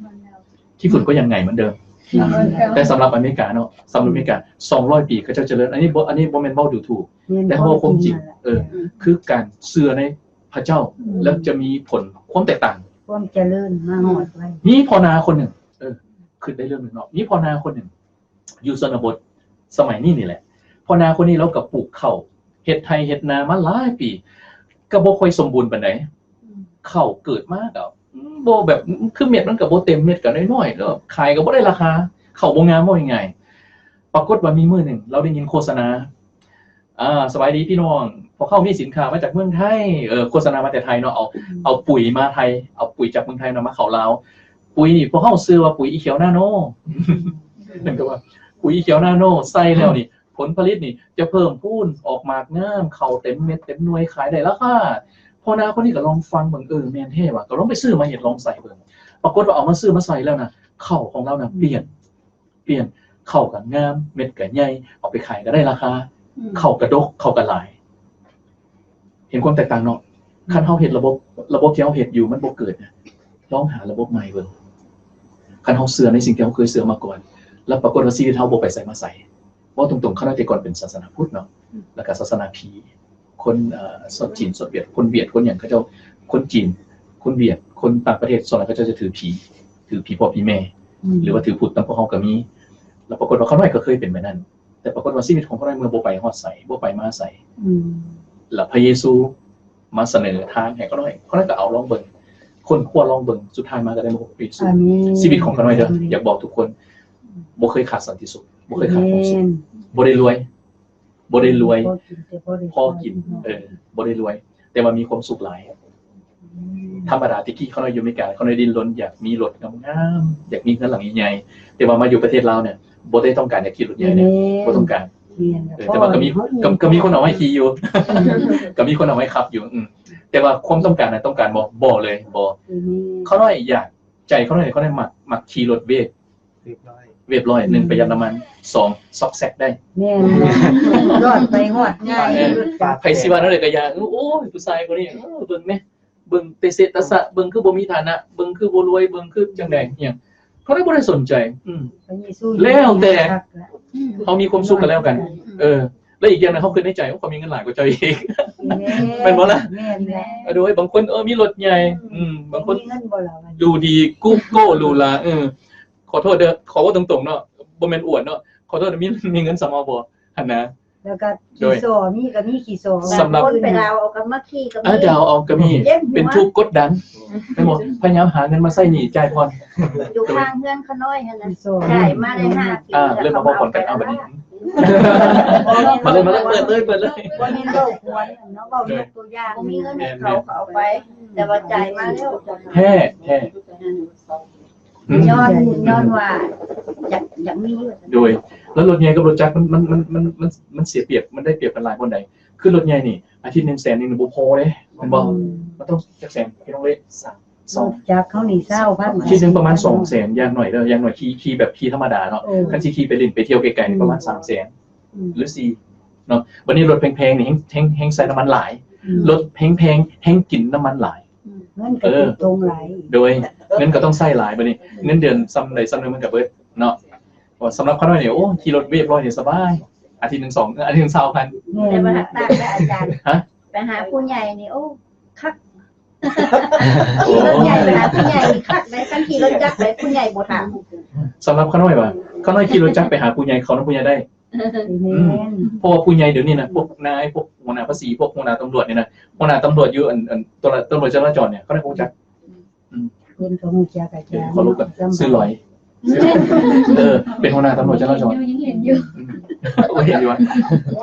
ຂີ້ຝຸ່ນກໍຍັງໄຫງເໝືອນເດີມ. ແຕ່ສຳລັບອາເມລິກາເນາະ, ສຳລັບອາເມລິກາສອງຮ້ອຍປີເຂົາເຈົ້າຈະເລີນ. ອັນນີ້ບໍ່ ອັນນີ້ບໍ່ແມ່ນເວົ້າດູຖູກ ແຕ່ເຮົາເວົ້າຄວາມຈິງ. ເອີ ຄືການເຊື່ອໃນພະເຈົ້າ ແລ້ວຈະມີຜົນຄວາມແຕກຕ່າງ ຄວາມຈະເລີນມາຮອດໄວ. ມີພໍ່ນາຄົນໜຶ່ງ ເອີ ຄິດໄດ້ເລື່ອງໜຶ່ງເນາະ, ມີພໍ່ນາຄົນໜຶ່ງ ຢູ່ຊົນນະບົດສະໄໝນີ້ນີ້ແຫຼະ. ພໍ່ນາຄົນນີ້ລາວກໍປູກເຂົ້າ ເຮັດໄຮ່ເຮັດນາມາຫຼາຍປີ ກໍບໍ່ຄ່ອຍສົມບູນປານໃດ. ເຂົ້າເກີດມາກໍບໍ່ແບບ ຄືເມັດມັນກໍບໍ່ເຕັມ ເມັດກໍນ້ອຍໆ ແລ້ວຂາຍກໍບໍ່ໄດ້ລາຄາ ເຂົ້າບໍ່ງາມ ເວົ້າງ່າຍໆ. ປາກົດວ່າມີມື້ໜຶ່ງ ລາວໄດ້ຍິນໂຄສະນາ ອ່າ ສະບາຍດີພີ່ນ້ອງ ພວກເຮົາມີສິນຄ້າມາຈາກເມືອງໄທ. ເອີ ໂຄສະນາມາແຕ່ໄທເນາະ ເອົາ ເອົາປຸຍມາໄທ ເອົາປຸຍຈາກເມືອງໄທນຳມາເຂົ້າລາວ. ປຸຍນີ້ພວກເຮົາຊື່ວ່າປຸຍອີຂຽວນາໂນ ເພິ່ນກໍວ່າ ປຸຍອີຂຽວນາໂນໃສ່ແລ້ວນີ້ ຜົນຜະລິດນີ້ຈະເພີ່ມພູນ ອອກໝາກງາມ ເຂົ້າເຕັມເມັດເຕັມໜ່ວຍ ຂາຍໄດ້ລາຄາ. ພໍ່ນາຄົນນີ້ກໍລອງຟັງເບິ່ງ ເອີ ແມ່ນແທ້ວ່າ ກໍລອງໄປຊື້ມາເຮັດລອງໃສ່ເບິ່ງ. ປາກົດວ່າເອົາມາ ຊື້ມາໃສ່ແລ້ວນະ ເຂົ້າຂອງລາວນະ ອືມ ປ່ຽນ ປ່ຽນ ເຂົ້າກໍງາມ ເມັດກໍໃຫຍ່ ເອົາໄປຂາຍກໍໄດ້ລາຄາ ອືມ ເຂົ້າກໍດົກ ເຂົ້າກໍຫຼາຍ. ເຫັນຄວາມແຕກຕ່າງເນາະ? ອືມ ຄັນເຮົາເຮັດລະບົບ ລະບົບທີ່ເຮົາເຮັດຢູ່ມັນບໍ່ເກີດນະ ລອງຫາລະບົບໃໝ່ເບິ່ງ. ຄັນເຮົາເຊື່ອໃນສິ່ງທີ່ເຮົາເຄີຍເຊື່ອມາກ່ອນ ແລ້ວປາກົດວ່າຊີວິດເຮົາບໍ່ໄປໃສມາໃສ. ເວົ້າຕົງໆ ຂ້ານ້ອຍແຕ່ກ່ອນເປັນສາສະໜາພຸດເນາະ ອືມ ແລ້ວກໍສາສະໜາຜີ ຄົນ ເອີ ຊາວຈີນ ຊາວຫວຽດ ຄົນຫວຽດ ຄົນຫຍັງ ເຂົາເຈົ້າ ຄົນຈີນ ຄົນຫວຽດ ຄົນຕ່າງປະເທດ ສ່ວນຫຼາຍເຂົາເຈົ້າຈະຖືຜີ ຖືຜີພໍ່ຜີແມ່ ອືມ ຫຼືວ່າຖືພຸດນຳພວກເຮົາກໍມີ. ແລ້ວປາກົດວ່າຂ້ານ້ອຍກໍເຄີຍເປັນແບບນັ້ນ ແຕ່ປາກົດວ່າຊີວິດຂອງຂ້ານ້ອຍເມື່ອບໍ່ໄປຮອດໃສ ບໍ່ໄປມາໃສ ອືມ ແລ້ວພະເຢຊູມາສະເໜີທາງໃຫ້ຂ້ານ້ອຍ ຂ້ານ້ອຍກໍເອົາລອງເບິ່ງ ຄົ້ນຄວ້າລອງເບິ່ງ ສຸດທ້າຍມາກໍໄດ້ມາພົບພະເຢຊູ. ອາເມນ. ຊີວິດຂອງຂ້ານ້ອຍເດີ ອາເມນ ຢາກບອກທຸກຄົນ ບໍ່ເຄີຍຂາດສັນຕິສຸກ ບໍ່ເຄີຍຂາດຄວາມສຸກ ອາເມນ ບໍ່ໄດ້ລວຍ ບໍ່ໄດ້ລວຍ ພໍກິນ ແຕ່ພໍໄດ້ ພໍກິນ ເອີ ບໍ່ໄດ້ລວຍ ແຕ່ວ່າມີຄວາມສຸກຫຼາຍ. ອືມ ທຳມະດາແຕ່ກີ້ຂ້ານ້ອຍຢູ່ອາເມລິກາ ຂ້ານ້ອຍດີ້ນລົນຢາກມີລົດງາມໆ ຢາກມີເຮືອນຫຼັງໃຫຍ່ໆ ແຕ່ວ່າມາຢູ່ປະເທດລາວນີ້ ບໍ່ໄດ້ຕ້ອງການຢາກຂີ່ລົດໃຫຍ່ເລີຍ ແມ່ນ ບໍ່ຕ້ອງການ ແມ່ນ ເອີ ແຕ່ວ່າກໍມີ ກໍ ກໍມີຄົນເອົາໃຫ້ຂີ່ຢູ່ ກໍມີຄົນເອົາໃຫ້ຂັບຢູ່ ອືມ ແຕ່ວ່າຄວາມຕ້ອງການນະ ຕ້ອງການບໍ່? ບໍ່ເລີຍ ບໍ່ ອືມ ຂ້ານ້ອຍຢາກ ໃຈຂ້ານ້ອຍນີ້ ຂ້ານ້ອຍມັກ ມັກຂີ່ລົດເວບ ວຽບຮ້ອຍ ວຽບຮ້ອຍ ໜຶ່ງ ປະຢັດນ້ຳມັນ ສອງ ຊອກແຊກໄດ້ ແມ່ນ ຮອດໄປຮອດງ່າຍ ເອີ ໄປ ໃຜຊິວ່າແນວໃດກໍຢ່າ ໂອ້ຍ ຜູ້ຊາຍຄົນນີ້ ເອີ ເບິ່ງແມ້ ເບິ່ງແຕ່ເສດຕະສະ ເບິ່ງຄືບໍ່ມີຖານະ ເບິ່ງຄືບໍ່ລວຍ ເບິ່ງຄືຈັ່ງໃດ ອີ່ຫຍັງ ເຂົາໄດ້ບໍ່ໄດ້ສົນໃຈ ອືມ ແລ້ວແຕ່ ເຮົາມີຄວາມສຸກກັນແລ້ວກັນ ເອີ ແລ້ວອີກຢ່າງໜຶ່ງ ເຮົາຄິດໃນໃຈ ໂອ້ ຂ້ອຍມີເງິນຫຼາຍກວ່າເຈົ້າອີກ ແມ່ນບໍ່ລະ? ແມ່ນ ໂດຍ ບາງຄົນ ເອີ ມີລົດໃຫຍ່ ອືມ ບາງຄົນ ມີເງິນບໍ່ລະ ດູດີ ກຸໂກ ຫຼູຫຼາ ເອີ ຂໍໂທດເດີ ຂໍເວົ້າຕົງໆເນາະ ບໍ່ແມ່ນອວດເນາະ ຂໍໂທດ ມີ ມີເງິນສ່ຳເຮົາບໍ່ ຫັ້ນນະ ແລ້ວກໍ ໂດຍ ຂີ່ສໍ ມີກໍມີຂີ່ສໍ ສຳລັບ ບາງຄົນໄປດາວເອົາກັບມາຂີ່ກໍມີ ເອີ ດາວເອົາກໍມີ ເປັນທຸກກົດດັນ ແມ່ນບໍ່? ພະຍາຍາມຫາເງິນມາໃຊ້ໜີ້ຈ່າຍຜ່ອນ ຢູ່ຂ້າງເຮືອນຂ້ານ້ອຍຫັ້ນນະ ຂີ່ສໍ ຈ່າຍມາໄດ້ຫ້າປີ ອ່າ ເລີ່ມມາເວົ້າກ່ອນກັນ ເອົາບັດນີ້ ມາເລີຍ ມາເລີຍ ເປີດເລີຍ ເປີດເລີຍ ບໍ່ແມ່ນເວົ້າຄວນເນາະ ເວົ້າຍົກຕົວຢ່າງ ບໍ່ມີເງິນໃຫ້ເຂົາ ເຂົາເອົາໄປ ແຕ່ວ່າຈ່າຍມາແລ້ວ ແທ້ ແທ້ ອືມ ຍ້ອນ ຍ້ອນວ່າຢາກ ຢາກມີຢູ່ ໂດຍ ແລ້ວລົດໃຫຍ່ກັບລົດຈັກມັນ ມັນ ມັນ ມັນ ມັນ ມັນເສຍປຽບ ມັນໄດ້ປຽບກັນຫຼາຍບ່ອນໃດ? ຄືລົດໃຫຍ່ນີ້ ອາທິດໜຶ່ງແສນໜຶ່ງບໍ່ພໍເດ້ ແມ່ນບໍ່? ອືມ ມັນຕ້ອງຈັກແສນ ພີ່ນ້ອງເລ? ສາມ ສອງ ລົດຈັກເຮົານີ້ຊາວພັນ ອາທິດໜຶ່ງປະມານສອງແສນ ຢ່າງໜ້ອຍເດີ ຢ່າງໜ້ອຍຂີ່ ຂີ່ແບບຂີ່ທຳມະດາເນາະ ເອີ ຄັນຊິຂີ່ໄປຫຼິ້ນໄປທ່ຽວໄກໆນີ້ ອືມ ປະມານສາມແສນ ອືມ ຫຼື ສີ່ ເນາະ ບັດນີ້ລົດແພງໆນີ້ແຮງ ແຮງ ແຮງໃຊ້ນ້ຳມັນຫຼາຍ ອືມ ລົດແພງໆແຮງກິນນ້ຳມັນຫຼາຍ ອືມ ເງິນກໍ ເອີ ເປັນຕົງຫຼາຍ ໂດຍ ເງິນກໍຕ້ອງໃຊ້ຫຼາຍ ບັດນີ້ ອືມ ເງິນເດືອນສ່ຳໃດສ່ຳໜຶ່ງມັນກໍເບິດເນາະ ສຳລັບຂ້ານ້ອຍນີ້ ໂອ້ ຂີ່ລົດເວບຮ້ອຍນີ້ສະບາຍ ອາທິດໜຶ່ງສອງ ອາທິດໜຶ່ງຊາວພັນ ແມ່ນ ແຕ່ວ່າຫາກຕ່າງໄດ້ອາຈານ ຮະ? ໄປຫາຜູ້ໃຫຍ່ນີ້ ໂອ້ ຄັກ ໂອ້ ຂີ່ລົດໃຫຍ່ໄປຫາຜູ້ໃຫຍ່ນີ້ຄັກໄດ໋ ຄັນຂີ່ລົດຈັກໄປຜູ້ໃຫຍ່ບໍ່ຖາມ ສຳລັບຂ້ານ້ອຍວ່າ ຂ້ານ້ອຍຂີ່ລົດຈັກໄປຫາຜູ້ໃຫຍ່ ເຂົ້ານຳຜູ້ໃຫຍ່ໄດ້ ອືມ ແມ່ນ ເພາະວ່າຜູ້ໃຫຍ່ດຽວນີ້ນະ ພວກນາຍ ພວກຫົວໜ້າພາສີ ພວກຫົວໜ້າຕຳຫຼວດນີ້ນະ ຫົວໜ້າຕຳຫຼວດຢູ່ອັນ ອັນ ຕຳຫຼວດ ຕຳຫຼວດຈະລາຈອນນີ້ ເຂົາໄດ້ຮູ້ຈັກ ອືມ ເພິ່ນກໍຮູ້ຈັກອາຈານ ເອີ ເຂົາຮູ້ກັນ ຊື່ຫຼອຍ ເອີ ເປັນຫົວໜ້າຕຳຫຼວດຈະລາຈອນ ຍັງເຫັນຢູ່ ອືມ ໂອ້ ເຫັນຢູ່ວ່າ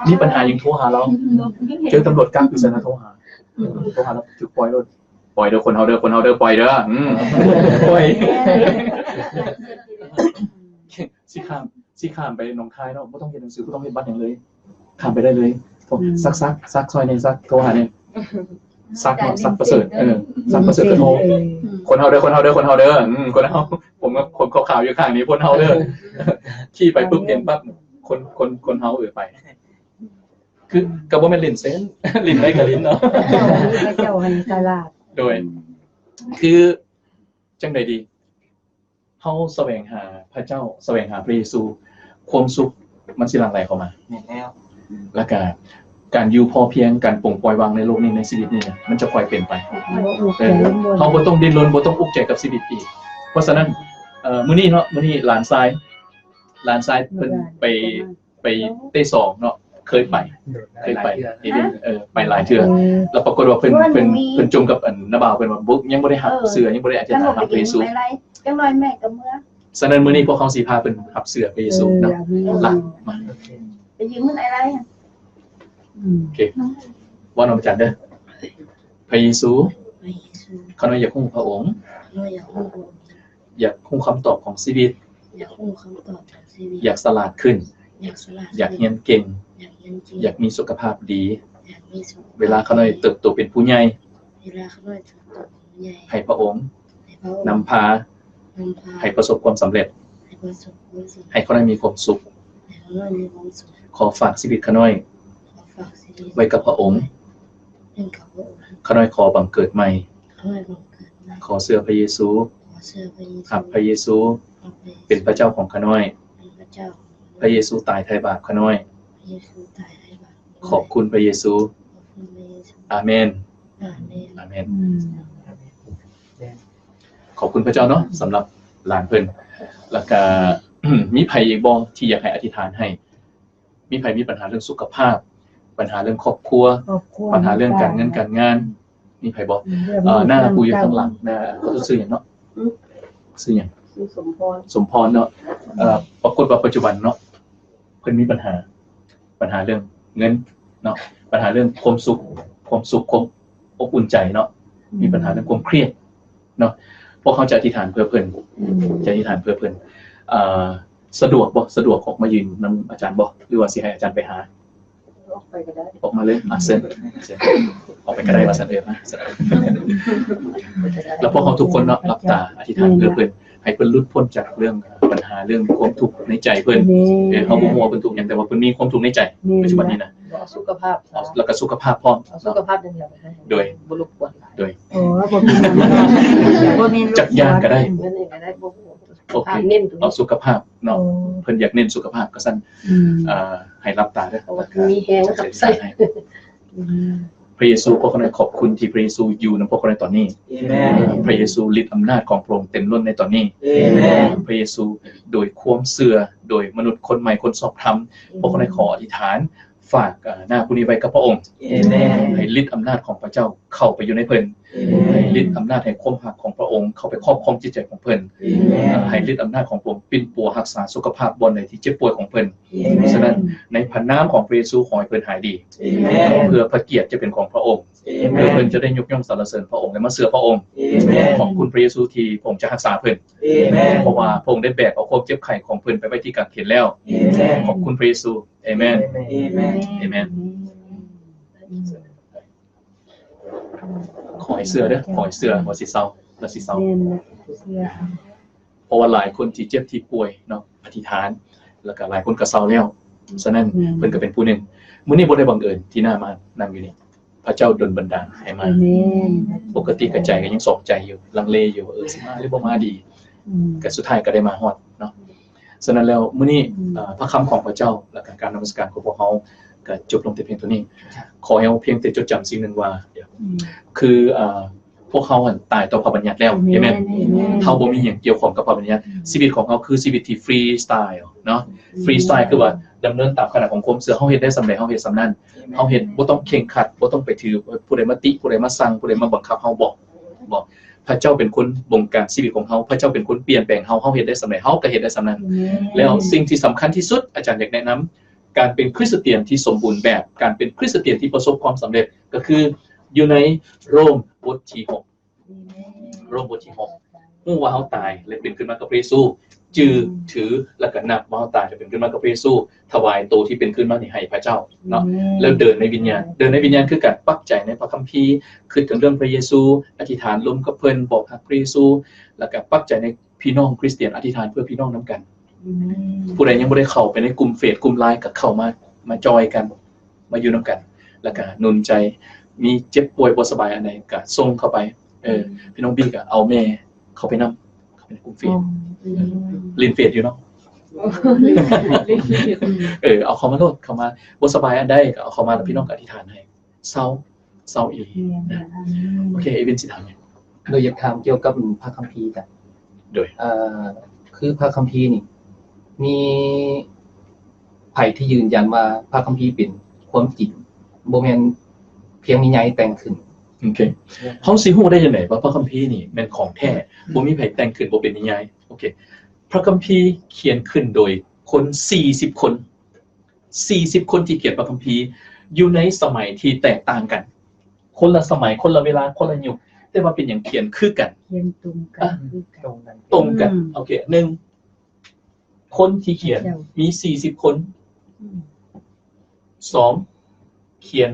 ມີບັນຫາຫຍັງໂທຫາລາວ ເຈີຕຳຫຼວດກັກຢູ່ໃສນະ ໂທຫາ ໂທຫາລາວ ຖືກປ່ອຍໂລດ ປ່ອຍເດີ ຄົນເຮົາເດີ ຄົນເຮົາເດີ ປ່ອຍເດີ ອືມ ປ່ອຍ ຊິຂ້າມ ຊິຂ້າມໄປໜອງຄາຍເນາະ ບໍ່ຕ້ອງເຮັດໜັງສື ບໍ່ຕ້ອງເຮັດບັດຫຍັງເລີຍ ຂ້າມໄປໄດ້ເລີຍ ອືມ ສັກ ສັກ ສັກຊ່ອຍແດ່ ສັກ ໂທຫາແດ່ ສັກເນາະ ສັກປະເສີດ ເອີ ສັກປະເສີດກໍໂທ ເອີ ຄົນເຮົາເດີ ຄົນເຮົາເດີ ຄົນເຮົາເດີ ອືມ ຄົນເຮົາ ຜົມ ຜົມຂາວໆຢູ່ຂ້າງນີ້ ຄົນເຮົາເດີ ຂີ່ໄປປຶບເຫັນປັບ ຄົນ ຄົນ ຄົນເຮົາ ເອີ ໄປ ຄືກໍບໍ່ແມ່ນຫຼິ້ນເສັ້ນ ຫຼິ້ນໄດ້ກໍຫຼິ້ນເນາະ ພະເຈົ້າໃຫ້ສະຫຼາດ ໂດຍ ຄືຈັ່ງໃດດີ ເຮົາສະແຫວງຫາພະເຈົ້າ ສະແຫວງຫາພະເຢຊູ ຄວາມສຸກມັນຊິຫຼັ່ງໄຫຼເຂົ້າມາ ແມ່ນແລ້ວ ແລ້ວກະການຢູ່ພໍພຽງ ການປົງປ່ອຍວາງໃນໂລກນີ້ ໃນຊີວິດນີ້ ມັນຈະຄ່ອຍເປັນໄປ ບໍ່ອຸກໃຈ ເອີ ບໍ່ ເຮົາບໍ່ຕ້ອງດີ້ນລົນ ບໍ່ຕ້ອງອຸກໃຈກັບຊີວິດອີກ. ເພາະສະນັ້ນ ເອີ ມື້ນີ້ເນາະ ມື້ນີ້ຫຼານຊາຍ ຫຼານຊາຍເພິ່ນໄປ ໄປເຕະສອງເນາະ ເຄີຍໄປ ເຄີຍໄປ ເອີ ໄປຫຼາຍເທື່ອ ແລ້ວປາກົດວ່າເພິ່ນ ເພິ່ນ ເພິ່ນຈົມກັບອັນນ້າບ່າວເພິ່ນວ່າ ບໍ່ ຍັງບໍ່ໄດ້ຮັບເຊື່ອ ຍັງບໍ່ໄດ້ອະທິດຖານຮັບພະເຢຊູ ຈັກໜ່ອຍແມ່ກໍເມືອ ສະນັ້ນມື້ນີ້ພວກເຮົາຊິພາເພິ່ນຮັບເຊື່ອພະເຢຊູເນາະ ເອີ ລະ ມາ ໄປຢືມເງິນອ້າຍໄລ ອືມ ໂອເຄ ເວົ້ານຳອາຈານເດີ ພະເຢຊູ ພະເຢຊູ ຂ້ານ້ອຍຢາກຮູ້ພະອົງ ຂ້ານ້ອຍຢາກຮູ້ພະອົງ ຢາກຮູ້ຄຳຕອບຂອງຊີວິດ ຢາກຮູ້ຄຳຕອບຂອງຊີວິດ ຢາກສະຫຼາດຂຶ້ນ ຢາກສະຫຼາດ ຢາກຮຽນເກັ່ງ ຢາກຮຽນເກັ່ງ ຢາກມີສຸຂະພາບດີ ຢາກມີສຸຂະພາບ ເວລາຂ້ານ້ອຍເຕີບໂຕເປັນຜູ້ໃຫຍ່ ເວລາຂ້ານ້ອຍເຕີບໂຕເປັນຜູ້ໃຫຍ່ ໃຫ້ພະອົງ ໃຫ້ພະອົງ ນຳພາ ນຳພາ ໃຫ້ປະສົບຄວາມສຳເລັດ ໃຫ້ປະສົບຄວາມສຳເລັດ ໃຫ້ຂ້ານ້ອຍມີຄວາມສຸກ ໃຫ້ຂ້ານ້ອຍມີຄວາມສຸກ ຂໍຝາກຊີວິດຂ້ານ້ອຍ ຂໍຝາກຊີວິດ ໄວ້ກັບພະອົງ ເປັນກັບພະອົງ ຂ້ານ້ອຍຂໍບັງເກີດໃໝ່ ຂ້ານ້ອຍບັງເກີດໃໝ່ ຂໍເຊື່ອພະເຢຊູ ຂໍເຊື່ອພະເຢຊູ ຮັບພະເຢຊູ ຮັບພະເຢຊູ ເປັນພະເຈົ້າຂອງຂ້ານ້ອຍ ເປັນພະເຈົ້າຂອງຂ້ານ້ອຍ ພະເຢຊູຕາຍໄຖ່ບາບຂ້ານ້ອຍ ພະເຢຊູຕາຍໄຖ່ບາບຂ້ານ້ອຍ ຂອບຄຸນພະເຢຊູ ຂອບຄຸນພະເຢຊູ ອາເມນ ອາເມນ ອາເມນ ອືມ ຂອບຄຸນພະເຈົ້າເນາະ ສຳລັບຫຼານເພິ່ນ ແລ້ວກະ ມີໃຜອີກບໍ່ທີ່ຢາກໃຫ້ອະທິຖານໃຫ້? ມີໃຜມີບັນຫາເລື່ອງສຸຂະພາບ ບັນຫາເລື່ອງຄອບຄົວ ຄອບຄົວ ບັນຫາເລື່ອງການເງິນການງານ ມີໃຜບໍ່? ເອີ ໜ້າຜູ້ຢູ່ທາງຫຼັງ ໜ້າ ເຂົາເຈົ້າຊື່ຫຍັງເນາະ? ຊື່ຫຍັງ? ຊື່ສົມພອນ ສົມພອນເນາະ ເອີ ປາກົດວ່າປັດຈຸບັນເນາະ ເພິ່ນມີບັນຫາ ບັນຫາເລື່ອງເງິນເນາະ ບັນຫາເລື່ອງຄວາມສຸກ ຄວາມສຸກ ຄວາມອົບອຸ່ນໃຈເນາະ ມີບັນຫາເລື່ອງຄວາມຄຽດເນາະ ພວກເຮົາຈະອະທິຖານເພື່ອເພິ່ນ ອືມ ຈະອະທິຖານເພື່ອເພິ່ນ ເອີ ສະດວກບໍ່? ສະດວກອອກມາຢືນນຳອາຈານບໍ່? ຫຼືວ່າຊິໃຫ້ອາຈານໄປຫາ? ອອກໄປກໍໄດ້ ອອກມາເລີຍ ອ່າ ເຊີນ ເຊີນ ອອກໄປກໍໄດ້ວ່າຊັ້ນ ເອີ ມາ ແລ້ວພວກເຮົາທຸກຄົນເນາະ ຫຼັບຕາອະທິຖານເພື່ອເພິ່ນ ໃຫ້ເພິ່ນຫຼຸດພົ້ນຈາກເລື່ອງ ບັນຫາເລື່ອງຄວາມທຸກໃນໃຈເພິ່ນ ເອີ ເຮົາບໍ່ຮູ້ວ່າເພິ່ນທຸກຫຍັງ ແຕ່ວ່າເພິ່ນມີຄວາມທຸກໃນໃຈ ປັດຈຸບັນນີ້ນະ ເອົາສຸຂະພາບ ແລ້ວກໍສຸຂະພາບພ້ອມ ເອົາສຸຂະພາບຢ່າງດຽວ ໂດຍ ບໍ່ລົບກວນ ໂດຍ ໂອ້ ບໍ່ມີ ບໍ່ມີ ຈັກຢ່າງກໍໄດ້ ໂອເຄ ເອົາສຸຂະພາບເນາະ ເພິ່ນຢາກເນັ້ນສຸຂະພາບ ກໍຊັ້ນ ອືມ ເອີ ໃຫ້ຫຼັບຕາເດີ ເພາະວ່າມີແຮງຂັບໃສ່ ອືມ ພະເຢຊູ ພວກຂ້ານ້ອຍຂອບຄຸນທີ່ພະເຢຊູຢູ່ນຳພວກຂ້ານ້ອຍຕອນນີ້ ອາເມນ ພະເຢຊູ ລິດອຳນາດຂອງພະອົງເຕັມລົ້ນໃນຕອນນີ້ ອາເມນ ພະເຢຊູ ໂດຍຄວາມເຊື່ອ ໂດຍມະນຸດຄົນໃໝ່ ຄົນຊອບທຳ ອາເມນ ພວກຂ້ານ້ອຍຂໍອະທິຖານ ຝາກ ເອີ ໜ້າຜູ້ນີ້ໄວ້ກັບພະອົງ ອາເມນ ໃຫ້ລິດອຳນາດຂອງພະເຈົ້າເຂົ້າໄປຢູ່ໃນເພິ່ນ ອາເມນ ໃຫ້ລິດອຳນາດ ໃຫ້ຄວາມຮັກຂອງພະອົງເຂົ້າໄປຄອບຄອງຈິດໃຈຂອງເພິ່ນ ອາເມນ ໃຫ້ລິດອຳນາດຂອງພະອົງປິ່ນປົວຮັກສາສຸຂະພາບບ່ອນໃດທີ່ເຈັບປ່ວຍຂອງເພິ່ນ ອາເມນ ສະນັ້ນ ໃນພະນາມຂອງພະເຢຊູ ຂໍໃຫ້ເພິ່ນຫາຍດີ ອາເມນ ເພື່ອພະກຽດຈະເປັນຂອງພະອົງ ອາເມນ ເພື່ອເພິ່ນຈະໄດ້ຍົກຍ້ອງສັນລະເສີນພະອົງ ແລະ ມາເຊື່ອພະອົງ ອາເມນ ຂອບຄຸນພະເຢຊູທີ່ພະອົງຈະຮັກສາເພິ່ນ ອາເມນ ເພາະວ່າພະອົງໄດ້ແບກເອົາຄວາມເຈັບໄຂ້ຂອງເພິ່ນໄປໄວ້ທີ່ກາງເຂນແລ້ວ ອາເມນ ຂອບຄຸນພະເຢຊູ ອາເມນ ອາເມນ ອາເມນ ຂໍໃຫ້ເຊື່ອເດີ ຂໍໃຫ້ເຊື່ອວ່າຊິເຊົາ ລະຊິເຊົາ ແມ່ນລະ ເຊື່ອ ເພາະວ່າຫຼາຍຄົນທີ່ເຈັບທີ່ປ່ວຍເນາະ ອະທິຖານ ແລ້ວກໍຫຼາຍຄົນກໍເຊົາແລ້ວ ສະນັ້ນ ອືມ ເພິ່ນກໍເປັນຜູ້ໜຶ່ງ ມື້ນີ້ບໍ່ໄດ້ບັງເອີນທີ່ໜ້າມານັ່ງຢູ່ນີ້ ພະເຈົ້າດົນບັນດານໃຫ້ມາ ອາເມນ ປົກກະຕິກໍໃຈກໍຍັງສອງໃຈຢູ່ ລັງເລຢູ່ ເອີ ຊິມາຫຼືບໍ່ມາດີ ອືມ ກໍສຸດທ້າຍກໍໄດ້ມາຮອດເນາະ ສະນັ້ນແລ້ວ ມື້ນີ້ ອືມ ເອີ ພະຄຳຂອງພະເຈົ້າ ແລະ ການນະມັດສະການຂອງພວກເຮົາກໍຈົບລົງແຕ່ພຽງເທົ່ານີ້ ຂໍໃຫ້ເຮົາພຽງແຕ່ຈົດຈຳສິ່ງໜຶ່ງວ່າ ອືມ ຄື ເອີ ພວກເຮົາຫັ້ນຕາຍຕໍ່ພະບັນຍັດແລ້ວ ອາເມນ ອາເມນ ເຮົາບໍ່ມີຫຍັງກ່ຽວຂ້ອງກັບພະບັນຍັດ ອືມ ຊີວິດຂອງເຮົາຄືຊີວິດທີ່ຟຣີສະຕາຍເນາະ ອືມ ຟຣີສະຕາຍ ຄືວ່າດຳເນີນຕາມຂະແໜງຂອງຄວາມເຊື່ອ ເຮົາເຮັດໄດ້ສ່ຳໃດເຮົາເຮັດສ່ຳນັ້ນ ອາເມນ ເຮົາເຮັດບໍ່ຕ້ອງເຄັ່ງຄັດ ບໍ່ຕ້ອງໄປຖືຜູ້ໃດມາຕິ ຜູ້ໃດມາສັ່ງ ຜູ້ໃດມາບັງຄັບເຮົາ ບໍ່ ບໍ່ ພະເຈົ້າເປັນຄົນບົງການຊີວິດຂອງເຮົາ ພະເຈົ້າເປັນຄົນປ່ຽນແປງເຮົາ ເຮົາເຮັດໄດ້ສ່ຳໃດເຮົາກໍເຮັດໄດ້ສ່ຳນັ້ນ ອາເມນ ແລ້ວສິ່ງທີ່ສຳຄັນທີ່ສຸດ ອາຈານຢາກແນະນຳ ການເປັນຄຣິສຕຽນທີ່ສົມບູນແບບ ການເປັນຄຣິສຕຽນທີ່ປະສົບຄວາມສຳເລັດ ກໍຄືຢູ່ໃນໂຣມບົດທີຫົກ ໂຣມບົດທີຫົກ ຮູ້ວ່າເຮົາຕາຍ ແລະ ເປັນຂຶ້ນມາກັບພະເຢຊູ ຈື່ຖື ແລ້ວກໍນັບວ່າເຮົາຕາຍ ແລະ ເປັນຂຶ້ນມາກັບພະເຢຊູ ຖວາຍໂຕທີ່ເປັນຂຶ້ນມານີ້ໃຫ້ພະເຈົ້າເນາະ ອາເມນ ແລ້ວເດີນໃນວິນຍານ ເດີນໃນວິນຍານຄືການປັກໃຈໃນພະຄຳພີ ຄິດເຖິງເລື່ອງພະເຢຊູ ອະທິຖານລົມກັບເພິ່ນ ບອກຮັກພະເຢຊູ ແລ້ວກໍປັກໃຈໃນ ພີ່ນ້ອງຄຣິສຕຽນອະທິຖານເພື່ອພີ່ນ້ອງນຳກັນ ອືມ ຜູ້ໃດຍັງບໍ່ໄດ້ເຂົ້າໄປໃນກຸ່ມເຟສກຸ່ມລາຍກໍເຂົ້າມາ ມາຈອຍກັນ ມາຢູ່ນຳກັນ ແລ້ວກະໜູນໃຈ ມີເຈັບປ່ວຍບໍ່ສະບາຍອັນໃດກະສົ່ງເຂົ້າໄປ. ເອີ ອືມ ພີ່ນ້ອງບີກະເອົາແມ່ເຂົ້າໄປນຳ ເຂົ້າໄປໃນກຸ່ມເຟສ ອໍ ເອີ ອືມ ຫຼິ້ນເຟສຢູ່ເນາະ ອໍ ຫຼິ້ນເຟສ ເອີ ເອົາເຂົ້າມາໂລດ ເຂົ້າມາ ບໍ່ສະບາຍອັນໃດກະເອົາເຂົ້າມາ ແລ້ວ ອືມ ພີ່ນ້ອງກະອະທິຖານໃຫ້ ເຊົາ ເຊົາອີ່ຫຼີ ແມ່ນ ນະ ອາເມນ ໂອເຄ ເອວິນຊິຖາມຫຍັງ? ໂດຍ ຢາກຖາມກ່ຽວກັບພະຄຳພີຈ້ະ ໂດຍ ເອີ ຄືພະຄຳພີນີ້ ມີໃຜທີ່ຢືນຢັນວ່າພະຄຳພີເປັນຄວາມຈິງ ບໍ່ແມ່ນພຽງນິຍາຍແຕ່ງຂຶ້ນ? ໂອເຄ ເຮົາຊິຮູ້ໄດ້ຈັ່ງໃດວ່າພະຄຳພີນີ້ແມ່ນຂອງແທ້? ອືມ ບໍ່ມີໃຜແຕ່ງຂຶ້ນ ບໍ່ເປັນນິຍາຍ. ໂອເຄ ພະຄຳພີຂຽນຂຶ້ນໂດຍຄົນສີ່ສິບຄົນ ສີ່ສິບຄົນທີ່ຂຽນພະຄຳພີ ຢູ່ໃນສະໄໝທີ່ແຕກຕ່າງກັນ ຄົນລະສະໄໝ ຄົນລະເວລາ ຄົນລະຍຸກ ແຕ່ວ່າເປັນຫຍັງຂຽນຄືກັນ? ຂຽນຕົງກັນ ອາ ຄືກັນ ຕົງກັນ ອືມ ໂອເຄ ໜຶ່ງ ຄົນທີ່ຂຽນ ເຈົ້າ ມີສີ່ສິບຄົນ ອືມ ສອງ ຂຽນ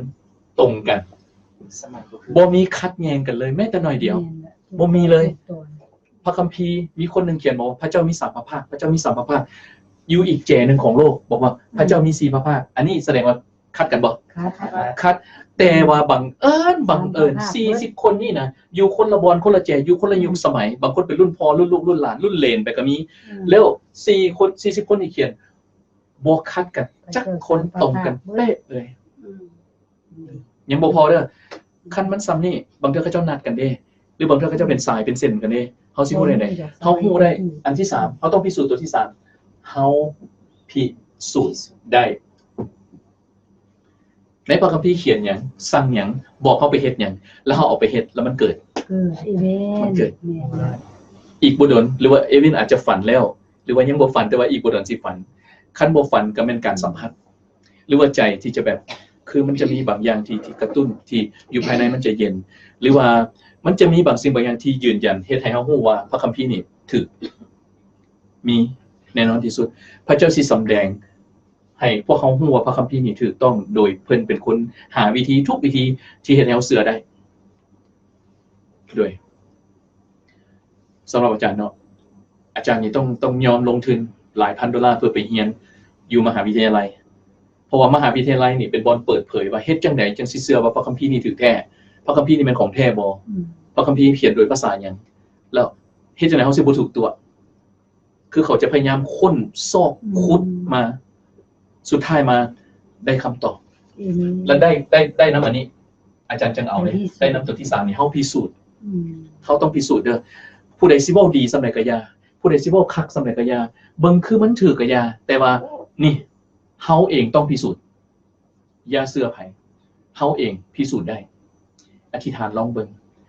ຕົງກັນ ສະໄໝກໍຄື ບໍ່ມີຂັດແຍ່ງກັນເລີຍແມ້ແຕ່ໜ້ອຍດຽວ ແມ່ນລະ ບໍ່ມີເລີຍ ຖືກຕ້ອງ. ພະຄຳພີມີຄົນໜຶ່ງຂຽນບອກວ່າ ພະເຈົ້າມີສາມພະພາກ ພະເຈົ້າມີສາມພະພາກ ຢູ່ອີກແຈໜຶ່ງຂອງໂລກບອກວ່າ ອືມ ພະເຈົ້າມີສີ່ພະພາກ ອັນນີ້ສະແດງວ່າຂັດກັນບໍ່? ຂັດ ຂັດ ແຕ່ວ່າບັງເອີນ ບັງເອີນ ສາມພະພາກ ສີ່ສິບຄົນນີ້ນະ ຢູ່ຄົນລະບ່ອນ ຄົນລະແຈ ຢູ່ຄົນລະຍຸກ ອືມ ສະໄໝ ບາງຄົນເປັນລຸ້ນພໍ່ ລຸ້ນລູກ ລຸ້ນຫຼານ ລຸ້ນເລນໄປກໍມີ ອືມ ແລ້ວສີ່ຄົນ ສີ່ສິບຄົນທີ່ຂຽນ ບໍ່ຂັດກັນຈັກຄົນ ພະເຈົ້າ ຕົງກັນເປະເລີຍ ອືມ ຍັງບໍ່ພໍເດີ ຄັນມັນສ່ຳນີ້ ບາງເທື່ອເຂົາເຈົ້ານັດກັນເດ້ ຫຼືບາງເທື່ອເຂົາເຈົ້າເປັນສາຍເປັນເສັ້ນກັນເດ້ ເຮົາຊິຮູ້ໄດ້ໃດ? ເຮົາຮູ້ໄດ້ ອັນທີສາມ ເຮົາຕ້ອງພິສູດຕົວທີສາມ ເຮົາພິສູດໄດ້ ໃນພະຄຳພີຂຽນຫຍັງ ສັ່ງຫຍັງ ບອກເຮົາໄປເຮັດຫຍັງ ແລ້ວເຮົາເອົາໄປເຮັດ ແລ້ວມັນເກີດ ເກີດ ເອເມນ ມັນເກີດ ແມ່ນ ອີກບໍ່ດົນ ຫຼືວ່າເອວິນອາດຈະຝັນແລ້ວ ຫຼືວ່າຍັງບໍ່ຝັນ ແຕ່ວ່າອີກບໍ່ດົນຊິຝັນ ຄັນບໍ່ຝັນກໍແມ່ນການສຳຜັດ ຫຼືວ່າໃຈທີ່ຈະແບບ ຄືມັນຈະມີບາງຢ່າງທີ່ ທີ່ກະຕຸ້ນ ທີ່ຢູ່ພາຍໃນມັນຈະເຢັນ ຫຼືວ່າມັນຈະມີບາງສິ່ງບາງຢ່າງທີ່ຢືນຢັນ ເຮັດໃຫ້ເຮົາຮູ້ວ່າພະຄຳພີນີ້ຖືກ ມີແນ່ນອນທີ່ສຸດ ພະເຈົ້າຊິສຳແດງໃຫ້ພວກເຮົາຮູ້ວ່າພະຄຳພີນີ້ຖືກຕ້ອງ ໂດຍເພິ່ນເປັນຄົນຫາວິທີ ທຸກວິທີທີ່ເຮັດໃຫ້ເຮົາເຊື່ອໄດ້ ໂດຍ ສຳລັບອາຈານເນາະ ອາຈານນີ້ຕ້ອງ ຕ້ອງຍອມລົງທຶນຫຼາຍພັນໂດລາເພື່ອໄປຮຽນຢູ່ມະຫາວິທະຍາໄລ ເພາະວ່າມະຫາວິທະຍາໄລນີ້ເປັນບ່ອນເປີດເຜີຍວ່າເຮັດຈັ່ງໃດຈັ່ງຊິເຊື່ອວ່າພະຄຳພີນີ້ຖືກແທ້ ພະຄຳພີນີ້ແມ່ນຂອງແທ້ບໍ່ ອືມ ພະຄຳພີຂຽນໂດຍພາສາຫຍັງ ແລ້ວເຮັດຈັ່ງໃດເຮົາຊິບໍ່ຖືກຕົວະ ຄືເຂົາຈະພະຍາຍາມຄົ້ນຊອກ ອືມ ຂຸດມາ ສຸດທ້າຍມາໄດ້ຄຳຕອບ ອືມ ແລະ ໄດ້ ໄດ້ ໄດ້ນຳອັນນີ້ ອາຈານຈັ່ງເອົາເດ້ ໄດ້ນຳຕົວທີສາມນີ້ ເຮົາພິສູດ ອືມ ເຮົາຕ້ອງພິສູດເດີ ຜູ້ໃດຊິເວົ້າດີສ່ຳໃດກໍຢ່າ ຜູ້ໃດຊິເວົ້າຄັກສ່ຳໃດກໍຢ່າ ເບິ່ງຄືມັນຖືກກໍຢ່າ ແຕ່ວ່ານີ້ ເຮົາເອງຕ້ອງພິສູດ ຢ່າເຊື່ອໃຜ ເຮົາເອງພິສູດໄດ້ ອະທິຖານລອງເບິ່ງ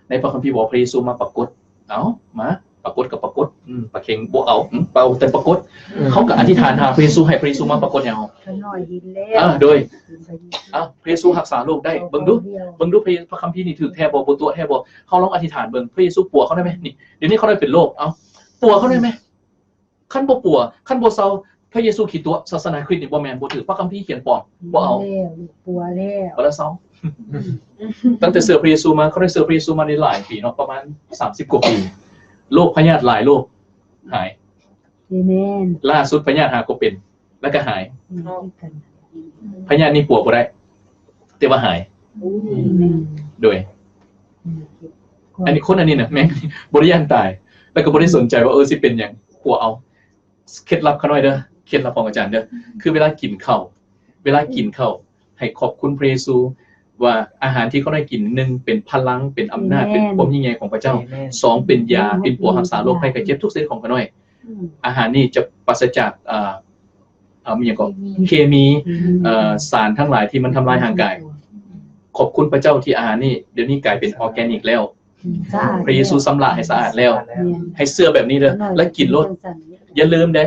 ໃນພະຄຳພີບອກພະເຢຊູມາປາກົດ ເອົາ ມາ ປາກົດກໍປາກົດ ອືມ ປາເຄັງບໍ່ເອົາ ອືມ ເອົາແຕ່ປາກົດ ອືມ ເຮົາກໍອະທິຖານຫາພະເຢຊູ ໃຫ້ພະເຢຊູມາປາກົດໃຫ້ເຮົາ ຂ້ານ້ອຍເຫັນແລ້ວ ອ່າ ໂດຍ ເຫັນພະເຢຊູ ອ່າ ພະເຢຊູຮັກສາໂລກໄດ້ ເບິ່ງດູ ເອົາເຂົ້າດຽວ ເບິ່ງດູ ພະ ພະຄຳພີນີ້ຖືກແທ້ບໍ່ ບໍ່ຕົວະແທ້ບໍ່ ເຮົາລອງອະທິຖານເບິ່ງ ພະເຢຊູປົວເຂົາໄດ້ໄໝ? ນີ້ ດຽວນີ້ເຂົາໄດ້ເປັນໂລກ ເອົ້າ ປົວເຂົາໄດ້ໄໝ? ອືມ ຄັນບໍ່ປົວ ຄັນບໍ່ເຊົາ ພະເຢຊູຂີ້ຕົວະ ສາສະໜາຄຣິດນີ້ບໍ່ແມ່ນ ບໍ່ຖືກ ພະຄຳພີຂຽນປອມ ບໍ່ເອົາ ແລ້ວ ປົວແລ້ວ ບໍ່ລະເຊົາ ອືມ ຕັ້ງແຕ່ເຊື່ອພະເຢຊູມາ ເຂົາໄດ້ເຊື່ອພະເຢຊູມາໄດ້ຫຼາຍປີເນາະ ປະມານສາມສິບກວ່າປີ ໂລກພະຍາດຫຼາຍໂລກຫາຍ ເອເມນ ລ່າສຸດພະຍາດຫາກໍເປັນ ແລ້ວກໍຫາຍ ອືມ ພະຍາດນີ້ປົວບໍ່ໄດ້ ແຕ່ວ່າຫາຍ ອືມ ໂດຍ ອືມ ອັນນີ້ ຄົນອັນນີ້ນະ ແມ່ງບໍ່ໄດ້ຢ້ານຕາຍ ແລ້ວກໍບໍ່ໄດ້ສົນໃຈວ່າ ເອີ ຊິເປັນຫຍັງ ປົວເອົາ ເຄັດລັບຂ້ານ້ອຍເດີ ເຄັດລັບຂອງອາຈານເດີ ຄືເວລາກິນເຂົ້າ ເວລາກິນເຂົ້າ ໃຫ້ຂອບຄຸນພະເຢຊູວ່າອາຫານທີ່ຂ້ານ້ອຍກິນ ໜຶ່ງ ເປັນພະລັງ ເປັນອຳນາດ ເປັນຄວາມຍິ່ງໃຫຍ່ຂອງພະເຈົ້າ ສອງ ເປັນຢາ ເປັນປົວຮັກສາໂລກໄພໄຂ້ເຈັບທຸກຊະນິດຂອງຂ້ານ້ອຍ ອືມ ອາຫານນີ້ຈະປາສະຈາກ ອ່າ ເອີ ມີຫຍັງເກາະ ເຄມີ ເຄມີ ອືມ ເອີ ສານທັງຫຼາຍທີ່ມັນທຳລາຍຮ່າງກາຍ ຂອບຄຸນພະເຈົ້າທີ່ອາຫານນີ້ ດຽວນີ້ກາຍເປັນອໍແກນິກແລ້ວ ອືມ ພະເຢຊູຊຳລະໃຫ້ສະອາດແລ້ວ ແມ່ນ ໃຫ້ເຊື່ອແບບນີ້ເດີ ແລະ ກິນໂລດ ຢ່າລືມເດ້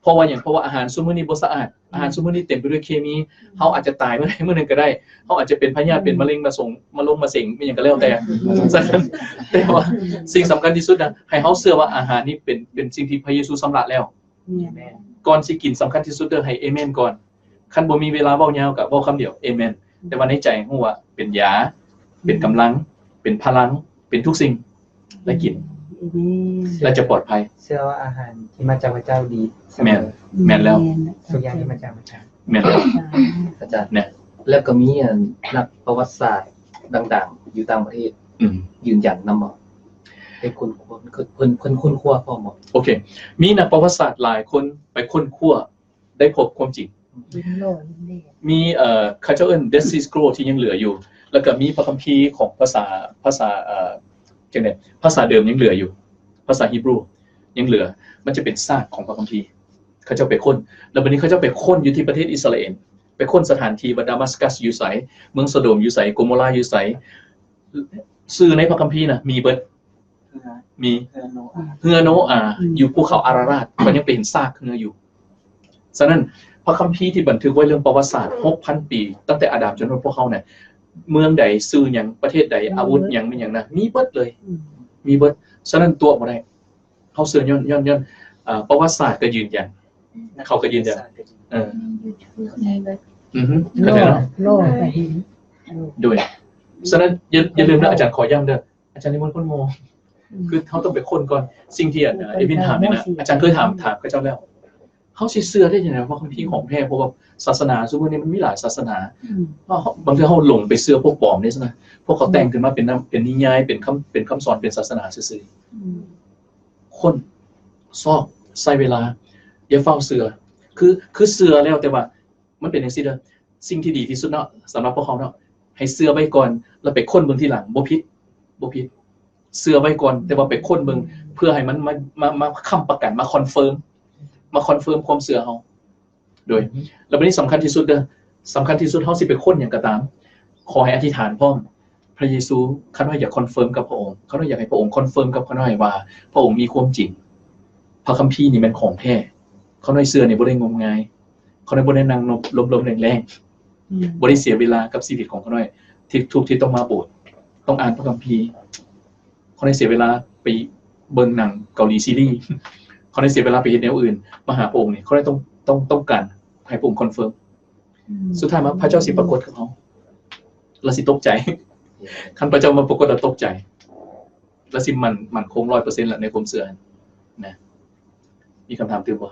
ເພາະວ່າຫຍັງ? ເພາະວ່າອາຫານຊຸມມື້ນີ້ບໍ່ສະອາດ ອືມ ອາຫານຊຸມມື້ນີ້ເຕັມໄປດ້ວຍເຄມີ ອືມ ເຮົາອາດຈະຕາຍເມື່ອໃດມື້ໜຶ່ງກໍໄດ້ ເຮົາອາດຈະເປັນພະຍາດ ອືມ ເປັນມະເຮັງ ມາສົງ ມະລົງມາເສັງ ອີ່ຫຍັງກໍແລ້ວແຕ່ ອືມ ສະນັ້ນ ແຕ່ວ່າສິ່ງສຳຄັນທີ່ສຸດນະ ໃຫ້ເຮົາເຊື່ອວ່າອາຫານນີ້ເປັນ ເປັນສິ່ງທີ່ພະເຢຊູຊຳລະແລ້ວ ແມ່ນ ແມ່ນ ກ່ອນຊິກິນສຳຄັນທີ່ສຸດເດີ ໃຫ້ເອເມນກ່ອນ ຄັນບໍ່ມີເວລາເວົ້າຍາວກໍເວົ້າຄຳດຽວ ເອເມນ ອືມ ແຕ່ວ່າໃນໃຈຮູ້ວ່າເປັນຢາ ອືມ ເປັນກຳລັງ ເປັນພະລັງ ເປັນທຸກສິ່ງ ແລະ ກິນ ອືມ ແລະ ຈະປອດໄພ ເຊື່ອວ່າອາຫານທີ່ມາຈາກພະເຈົ້າດີສະເໝີ ແມ່ນ ແມ່ນແລ້ວ ທຸກຢ່າງທີ່ມາຈາກພະເຈົ້າ ແມ່ນແລ້ວ ອາຈານ ແມ່ນ ອາຈານ ແມ່ນ ແລ້ວກໍມີອັນນັກປະຫວັດສາດດັງໆ ຢູ່ຕ່າງປະເທດ ອືມ ຢືນຢັນນຳບໍ່? ໄດ້ຄົ້ນຄວ້າ ເພິ່ນ ເພິ່ນຄົ້ນຄວ້າພ້ອມບໍ່? ໂອເຄ ມີນັກປະຫວັດສາດຫຼາຍຄົນໄປຄົ້ນຄວ້າ ໄດ້ພົບຄວາມຈິງ ມີ ເອີ ເຂົາເຈົ້າເອີ້ນ Dead Sea Scroll ທີ່ຍັງເຫຼືອຢູ່ ແລ້ວກໍມີພະຄຳພີຂອງພາສາ ພາສາ ເອີ ຈັ່ງໃດ ພາສາເດີມຍັງເຫຼືອຢູ່ ພາສາຮີບຣູຍັງເຫຼືອ ມັນຈະເປັນຊາກຂອງພະຄຳພີ ເຂົາເຈົ້າໄປຄົ້ນ ແລ້ວບັດນີ້ເຂົາເຈົ້າໄປຄົ້ນຢູ່ທີ່ປະເທດອິດສະຣາເອນ ໄປຄົ້ນສະຖານທີ່ວ່າດາມັດສະກັດຢູ່ໃສ ເມືອງໂສໂດມຢູ່ໃສ ໂກໂມລາຢູ່ໃສ ຊື່ໃນພະຄຳພີນະມີເບິດ ເຮືອ ມີ ເຮືອໂນອາ ເຮືອໂນອາ ອືມ ຢູ່ພູເຂົາອາຣາຣາດ ກໍຍັງໄປເຫັນຊາກເຮືອຢູ່. ສະນັ້ນ ພະຄຳພີທີ່ບັນທຶກໄວ້ເລື່ອງປະຫວັດສາດ ຫົກພັນປີ ຕັ້ງແຕ່ອາດາມຈົນຮອດພວກເຮົານະ ເມືອງໃດ ຊື່ຫຍັງ ປະເທດໃດ ອືມ ອາວຸດຫຍັງ ແມ່ນຫຍັງນະ ມີເບິດເລີຍ ອືມ ມີເບິດ. ສະນັ້ນຕົວະບໍ່ໄດ້ ເຮົາເຊື່ອຍ້ອນ ຍ້ອນ ຍ້ອນ ເອີ ປະຫວັດສາດກໍຢືນຢັນ ເຂົາກໍຢືນຢັນ ເອີ ອືຮຶ ເຂົ້າໃຈເນາະ ໂລກກໍເຫັນ ໂດຍ ສະນັ້ນ ຢ່າ ຢ່າລືມເດີ ອາຈານຂໍຢ້ຳເດີ ອາຈານນິມົນຄົນໂງ່ ອືມ ຄືເຮົາຕ້ອງໄປຄົ້ນກ່ອນ ສິ່ງທີ່ ອັນ ເອວິນຖາມນີ້ນະ ອາຈານເຄີຍຖາມ ຖາມເຂົາເຈົ້າແລ້ວ ເຮົາຊິເຊື່ອໄດ້ຈັ່ງໃດວ່າຄຳພີຂອງແທ້ ເພາະວ່າສາສະໜາຊຸມື້ນີ້ມັນມີຫຼາຍສາສະໜາ ອືມ ເຮົາ ບາງເທື່ອເຮົາຫຼົງໄປເຊື່ອພວກປອມເດ້ຊັ້ນນະ ພວກເຂົາແຕ່ງຂຶ້ນມາເປັນນຳ ເປັນນິຍາຍ ເປັນຄຳ ເປັນຄຳສອນ ເປັນສາສະໜາຊື່ໆ ອືມ ຄົ້ນ ຊອກ ໃຊ້ເວລາ ຢ່າຟ້າວເຊື່ອ ຄື ຄືເຊື່ອແລ້ວ ແຕ່ວ່າ ມັນເປັນຈັ່ງຊີ້ເດີ ສິ່ງທີ່ດີທີ່ສຸດເນາະ ສຳລັບພວກເຮົາເນາະ ໃຫ້ເຊື່ອໄວ້ກ່ອນ ແລ້ວໄປຄົ້ນເບິ່ງທີຫຼັງ ບໍ່ຜິດ ບໍ່ຜິດ ເຊື່ອໄວ້ກ່ອນ ແຕ່ວ່າໄປຄົ້ນເບິ່ງ ເພື່ອໃຫ້ມັນມາ ມາ ມາຄ້ຳປະກັນ ມາຄອນເຟີມ ມາຄອນເຟີມຄວາມເຊື່ອເຮົາ ໂດຍ ແລ້ວບັດນີ້ສຳຄັນທີ່ສຸດເດີ ສຳຄັນທີ່ສຸດ ເຮົາຊິໄປຄົ້ນຫຍັງກໍຕາມ ຂໍໃຫ້ອະທິຖານພ້ອມ ພະເຢຊູ ຂ້ານ້ອຍຢາກຄອນເຟີມກັບພະອົງ ຂ້ານ້ອຍຢາກໃຫ້ພະອົງຄອນເຟີມກັບຂ້ານ້ອຍວ່າ ພະອົງມີຄວາມຈິງ ພະຄຳພີນີ້ແມ່ນຂອງແທ້ ຂ້ານ້ອຍເຊື່ອນີ້ບໍ່ໄດ້ງົມງາຍ ຂ້ານ້ອຍບໍ່ໄດ້ນັ່ງລົມໆແລງໆ ອືມ ບໍ່ໄດ້ເສຍເວລາກັບຊີວິດຂອງຂ້ານ້ອຍ ທີ່ ທຸກທີ່ຕ້ອງມາໂບດ ຕ້ອງອ່ານພະຄຳພີ ຂ້ານ້ອຍເສຍເວລາໄປເບິ່ງໜັງເກົາຫຼີຊີຣີ ຂ້ານ້ອຍເສຍເວລາໄປເຮັດແນວອື່ນ ມາຫາພະອົງນີ້ ຂ້ານ້ອຍຕ້ອງ ຕ້ອງ ຕ້ອງການໃຫ້ພະອົງຄອນເຟີມ ອືມ ສຸດທ້າຍມາພະເຈົ້າຊິປາກົດກັບເຮົາ ລາວຊິຕົກໃຈ ຄັນພະເຈົ້າມາປາກົດ ລາວຕົກໃຈ ລາວຊິໝັ້ນ ໝັ້ນຄົງຮ້ອຍເປີເຊັນລະໃນຄວາມເຊື່ອຫັ້ນນະ. ມີຄຳຖາມຕື່ມບໍ່?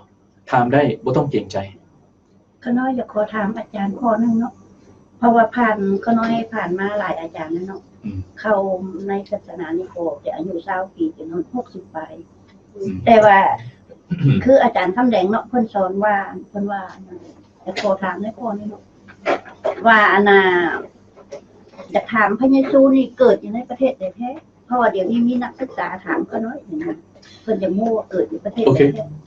ຖາມໄດ້ ບໍ່ຕ້ອງເກງໃຈ. ຂ້ານ້ອຍຢາກຂໍຖາມອາຈານຂໍ້ໜຶ່ງເນາະ ເພາະວ່າຜ່ານ ຂ້ານ້ອຍຜ່ານມາຫຼາຍອາຈານແລ້ວເນາະ ອືມ ເຂົ້າໃນສາສະໜານີ້ກໍຈະອາຍຸຊາວປີ ຈົນຮອດຫົກສິບປາຍ ອືມ ແຕ່ວ່າ ຄືອາຈານຄຳແດງເນາະ ເພິ່ນສອນວ່າ ເພິ່ນວ່າ ຢາກຂໍຖາມໃນຂໍ້ນີ້ເນາະ ວ່າ ອັນນ່າ ຢາກຖາມພະເຢຊູນີ້ເກີດຢູ່ໃນປະເທດໃດແທ້? ເພາະວ່າດຽວນີ້ມີນັກສຶກສາຖາມຂ້ານ້ອຍ ເພິ່ນຢາກຮູ້ວ່າເກີດຢູ່ປະເທດໃດແທ້? ໂອເຄ